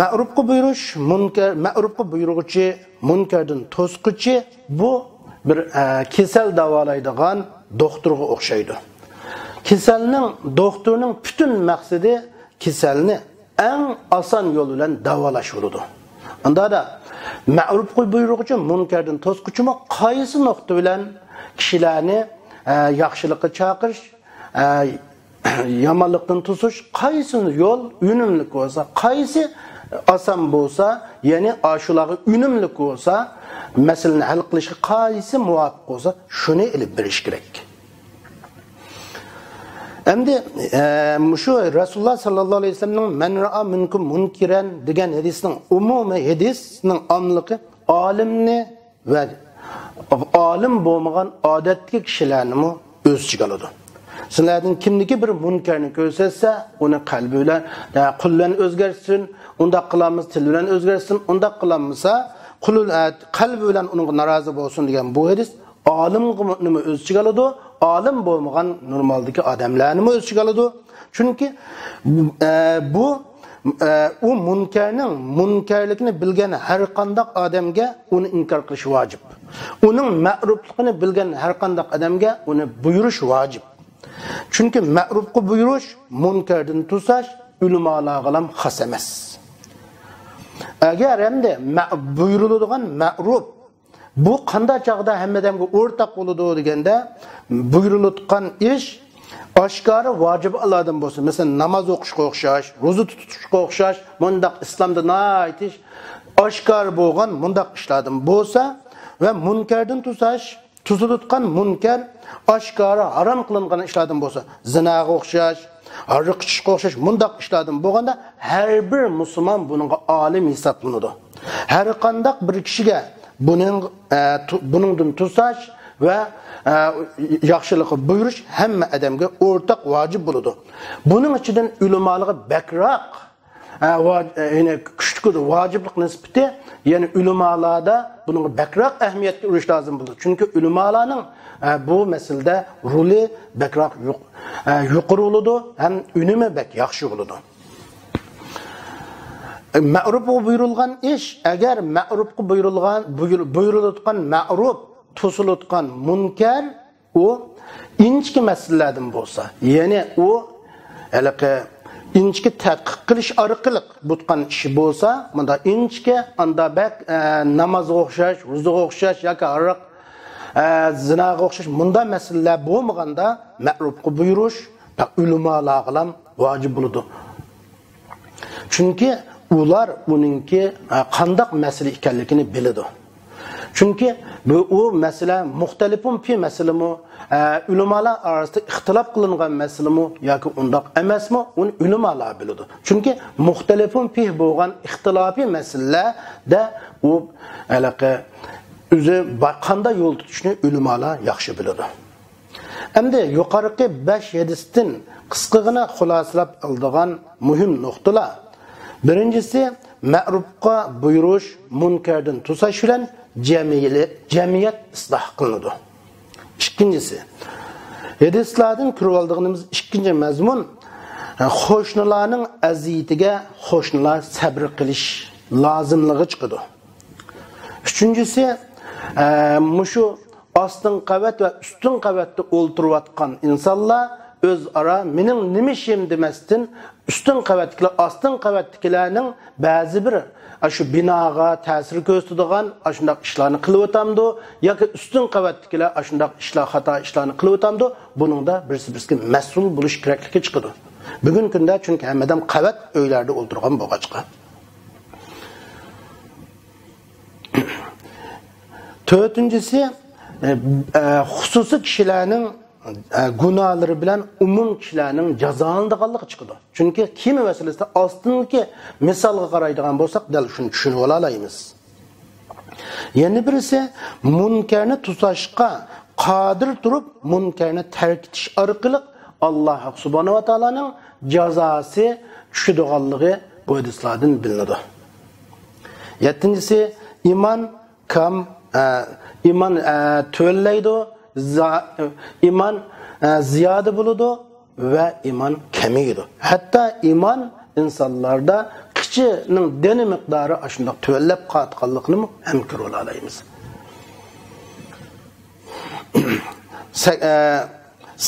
مەرۇپقا بۇيرۇش، مۇنكەر، مەرۇپقا بۇيرۇغۇچى، مۇنكەردىن توسقۇچى بۇ بىر، ئە، كېسەل داۋالايدىغان دوختۇرغا ئوخشايدۇ. كېسەلنىڭ، دوختۇرنىڭ پۈتۈن مەقسىتى كېسەلنى ئەڭ ئاسان يول بىلەن داۋالاش بولىدۇ. ئۇنداقتا مەرۇپقا بۇيرۇغۇچى، مۇنكەردىن توسقۇچىمۇ قايسى نۇقتا بىلەن كىشىلەرنى، ئە، ياخشىلىققا چاقىرىش، ئە، يامانلىقتىن توسۇش، قايسى يول ئۈنۈملۈك بولسا، قايسى ئاسان بولسا، يەنى ئاشۇلارغا ئۈنۈملۈك بولسا، مەسىلىنى ھەل قىلىشقا قايسى مۇۋاپىق بولسا، شۇنى ئېلىپ بېرىش كېرەك. ئەمدى، ئە، مۇشۇ رەسۇلۇللا ساللاللاھۇ ئەلەيھى ۋەسەللەمنىڭ «مەن رائا مىنكۇم مۇنكىرەن» دېگەن ھەدىسنىڭ ئومۇمىي، ھەدىسنىڭ ئاملىقى ئالىمنى ۋە ئالىم بولمىغان ئادەتتىكى كىشىلەرنىمۇ ئۆز ئىچىگە ئالىدۇ. سىلەردىن كىمدىكى بىر مۇنكەرنى كۆرسەتسە، ئۇنى قەلبى بىلەن، ئە، قول بىلەن ئۆزگەرتسۇن، ئۇنداق قىلالمىسا تىل بىلەن ئۆزگەرتسۇن، ئۇنداق قىلالمىسا قول، ئە، قەلبى بىلەن ئۇنىڭغا نارازى بولسۇن دېگەن بۇ ھەدىس ئالىمنىمۇ ئۆز ئىچىگە ئالىدۇ، ئالىم بولمىغان نورمالدىكى ئادەملەرنىمۇ ئۆز ئىچىگە ئالىدۇ. چۈنكى، ئە، بۇ، ئە، ئۇ مۇنكەرنىڭ مۇنكەرلىكىنى بىلگەن ھەر قانداق ئادەمگە ئۇنى ئىنكار قىلىش ۋاجىپ. ئۇنىڭ مەرۇپلۇقىنى بىلگەن ھەر قانداق ئادەمگە ئۇنى بۇيرۇش ۋاجىپ. چۈنكى مەرۇپقا بۇيرۇش، مۇنكەردىن توساش ئۆلىمالارغىلام خاس ئەمەس. ئەگەر ئەمدى مە-، بۇيرۇلىدىغان مەرۇپ بۇ قانداق چاغدا ھەممە ئادەمگە ئورتاق بولىدۇ دېگەندە، بۇيرۇلۇۋاتقان ئىش ئاشكارا ۋاجىباتلاردىن بولسا، مەسىلەن، ناماز ئوقۇشقا ئوخشاش، روزا تۇتۇشقا ئوخشاش، مۇنداق ئىسلامدا ناھايىتى ئاشكارا بولغان مۇنداق ئىشلاردىن بولسا ۋە مۇنكەردىن توساش، توسۇلۇۋاتقان مۇنكەر ئاشكارا ھارام قىلىنغان ئىشلاردىن بولسا، زىناغا ئوخشاش، ھاراق ئىچىشكە ئوخشاش مۇنداق ئىشلاردىن بولغاندا، ھەر بىر مۇسۇلمان بۇنىڭغا ئالىم ھېسابلىنىدۇ. ھەر قانداق بىر كىشىگە بۇنىڭ، ئە، تو-، بۇنىڭدىن توساش ۋە، ئە، ياخشىلىققا بۇيرۇش ھەممە ئادەمگە ئورتاق ۋاجىپ بولىدۇ. بۇنىڭ ئىچىدىن ئۆلىمالارغا بەكرەك، ئە، ۋا-، ئە، يەنى كۈچلۈك ۋاجىپلىق نىسبىتى، يەنى ئۆلىمالاردا بۇنىڭغا بەكرەك ئەھمىيەتكە ئۇرۇش لازىم بولىدۇ. چۈنكى ئۆلىمالارنىڭ، ئە، بۇ مەسىلىدە رولى بەكرەك يۇق-، ئە، يۇقىرى بولىدۇ ھەم ئۈنۈمى بەك ياخشى بولىدۇ. مەرۇپقا بۇيرۇلغان ئىش، ئەگەر مەرۇپقا بۇيرۇلغان، بۇيرۇ-، بۇيرۇلۇۋاتقان مەرۇپ توسۇلۇۋاتقان مۇنكەر، ئۇ ئىنچىكە مەسىلىلەردىن بولسا، يەنى ئۇ ھېلىقى ئىنچىكە تەتقىق قىلىش ئارقىلىق بۇتقان ئىشى بولسا، مۇندا ئىنچىكە، ئاندا بەك، ئە، نامازغا ئوخشاش، روزىغا ئوخشاش ياكى ھاراق، ئە، زىناغا ئوخشاش مۇندا مەسىلىلەر بولمىغاندا، مەرۇپقا بۇيرۇش ئۆلىمالارغىلام ۋاجىپ بولىدۇ. چۈنكى ئۇلار ئۇنىڭكى، ئە، قانداق مەسىلە ئىكەنلىكىنى بىلىدۇ. چۈنكى بۇ، ئۇ مەسىلە مۇختەلىپۇن پى مەسىلىمۇ، ئە، ئۆلىمالار ئارىسىدا ئىختىلاپ قىلىنغان مەسىلىمۇ ياكى ئۇنداق ئەمەسمۇ، ئۇنى ئۆلىمالار بىلىدۇ. چۈنكى مۇختەلىپۇن پى بولغان ئىختىلاپىي مەسىلىلەردە ئۇ ھېلىقى ئۆزى با-، قانداق يول تۇتۇشنى ئۆلىمالار ياخشى بىلىدۇ. ئەمدى يۇقىرىقى بەش ھەدىستىن قىسقىغىنا خۇلاسىلاپ ئالىدىغان مۇھىم نۇقتىلار. بىرىنچىسى، مەرۇپقا بۇيرۇش، مۇنكەردىن توساش بىلەن جەمىيلى-، جەمئىيەت ئىسلاھ قىلىنىدۇ. ئىككىنچىسى، ھەدىسلاردىن كۆرۈۋالىدىغىنىمىز ئىككىنچى مەزمۇن، قوشنىلارنىڭ ئەزىيىتىگە قوشنىلار سەبرى قىلىش لازىملىقى چىقىدۇ. ئۈچىنچىسى، ئە، مۇشۇ ئاستىنقى قەۋەت ۋە ئۈستۈنقى قەۋەتتە ئولتۇرۇۋاتقان ئىنسانلار ئۆزئارا مېنىڭ نېمە ئىشىم دېمەستىن، ئۈستۈنقى قەۋەتتىكىلەر ئاستىنقى قەۋەتتىكىلەرنىڭ بەزى بىر ئاشۇ بىناغا تەسىر كۆرسىتىدىغان ئاشۇنداق ئىشلارنى قىلىۋاتامدۇ ياكى ئۈستۈنقى قەۋەتتىكىلەر ئاشۇنداق ئىشلار، خاتا ئىشلارنى قىلىۋاتامدۇ، بۇنىڭدا بىرسى بىرسىگە مەسئۇل بولۇش كېرەكلىكى چىقىدۇ. بۈگۈنكى كۈندە چۈنكى ھەممە ئادەم قەۋەت ئۆيلەردە ئولتۇرغان بولغاچقا. تۆتىنچىسى، ئە، ئە، خۇسۇسىي كىشىلەرنىڭ ئە، گۇناھلىرى بىلەن ئومۇم كىشىلەرنىڭ جازالىنىدىغانلىقى چىقىدۇ. چۈنكى كىيىم مەسىلىسىدە ئاستىنقى مىسالغا قارايدىغان بولساق، دەل شۇنى چۈشىنىۋالالايمىز. يەنە بىرسى، مۇنكەرنى توساشقا قادىر تۇرۇپ، مۇنكەرنى تەرك ئېتىش ئارقىلىق ئاللاھ سۇبھانەھۇ ۋە تائالانىڭ جازاسى چۈشىدىغانلىقى بۇ ھەدىسلاردىن بىلىنىدۇ. يەتتىنچىسى، ئىمان كام، ئە، ئىمان، ئە، تۆۋەنلەيدۇ، زا-، ئىمان، ئە، زىيادە بولىدۇ ۋە ئىمان كېمىيىدۇ. ھەتتا ئىمان ئىنسانلاردا قىچىنىڭ دېنى مىقدارى ئاشۇنداق تۆۋەنلەپ قالىدىغانلىقىنىمۇ ھەم كۆرۈۋالالايمىز. سە-، ئە،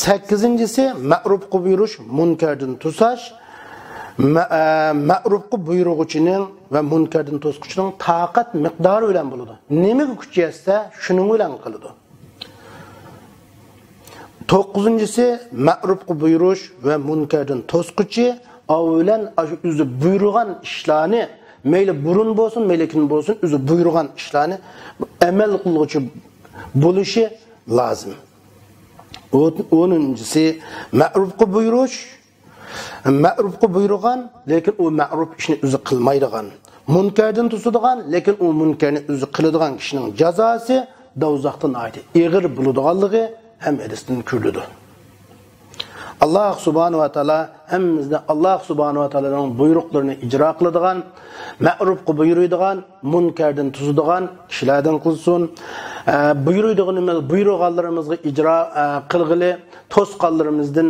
سەككىزىنچىسى، مەرۇپقا بۇيرۇش، مۇنكەردىن توساش. مە-، ئە، مەرۇپقا بۇيرۇغۇچىنىڭ ۋە مۇنكەردىن توسقۇچىنىڭ تاقەت مىقدارى بىلەن بولىدۇ. نېمىگە كۈچ يەتسە، شۇنىڭ بىلەن قىلىدۇ. توققۇزىنچىسى، مەرۇپقا بۇيرۇش ۋە مۇنكەردىن توسقۇچى ئاۋۋالەن ئاشۇ ئۆزى بۇيرۇغان ئىشلارنى، مەيلى بۇرۇن بولسۇن، مەيلى كېيىن بولسۇن، ئۆزى بۇيرۇغان ئىشلارنى ئەمەل قىلغۇچى بولۇشى لازىم. ئو-، ئونىنچىسى، مەرۇپقا بۇيرۇش، مەرۇپقا بۇيرۇغان، لېكىن ئۇ مەرۇپ ئىشنى ئۆزى قىلمايدىغان، مۇنكەردىن توسىدىغان، لېكىن ئۇ مۇنكەرنى ئۆزى قىلىدىغان كىشىنىڭ جازاسى دوزاختا ناھايىتى ئېغىر بولىدىغانلىقى ھەم ھەدىستىن كۆرۈلىدۇ. ئاللاھ سۇبھانەھۇ ۋە تائالا ھەممىمىزنى ئاللاھ سۇبھانەھۇ ۋە تائالانىڭ بۇيرۇقلىرىنى ئىجرا قىلىدىغان، مەرۇپقا بۇيرۇيدىغان، مۇنكەردىن توسىدىغان كىشىلەردىن قىلسۇن. ئە، بۇيرۇيدىغىنىمىز، بۇيرۇغانلىرىمىزغا ئىجرا، ئە، قىلغىلى، توسقانلىرىمىزدىن،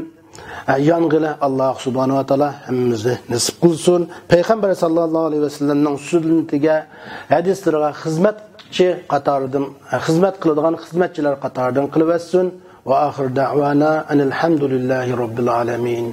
ئە، يانغىلى ئاللاھ سۇبھانەھۇ ۋە تائالا ھەممىمىزنى نېسىپ قىلسۇن. پەيغەمبەر ساللاللاھۇ ئەلەيھى ۋەسەللەمنىڭ سۈننىتىگە، ھەدىسلىرىگە خىزمەتچى قاتارىدىن، ئە، خىزمەت قىلىدىغان خىزمەتچىلەر قاتارىدىن قىلىۋەتسۇن. ۋە ئاخىر دەۋانا ئەنىل ھەمدۇلىللاھى رەببىل ئالەمىن.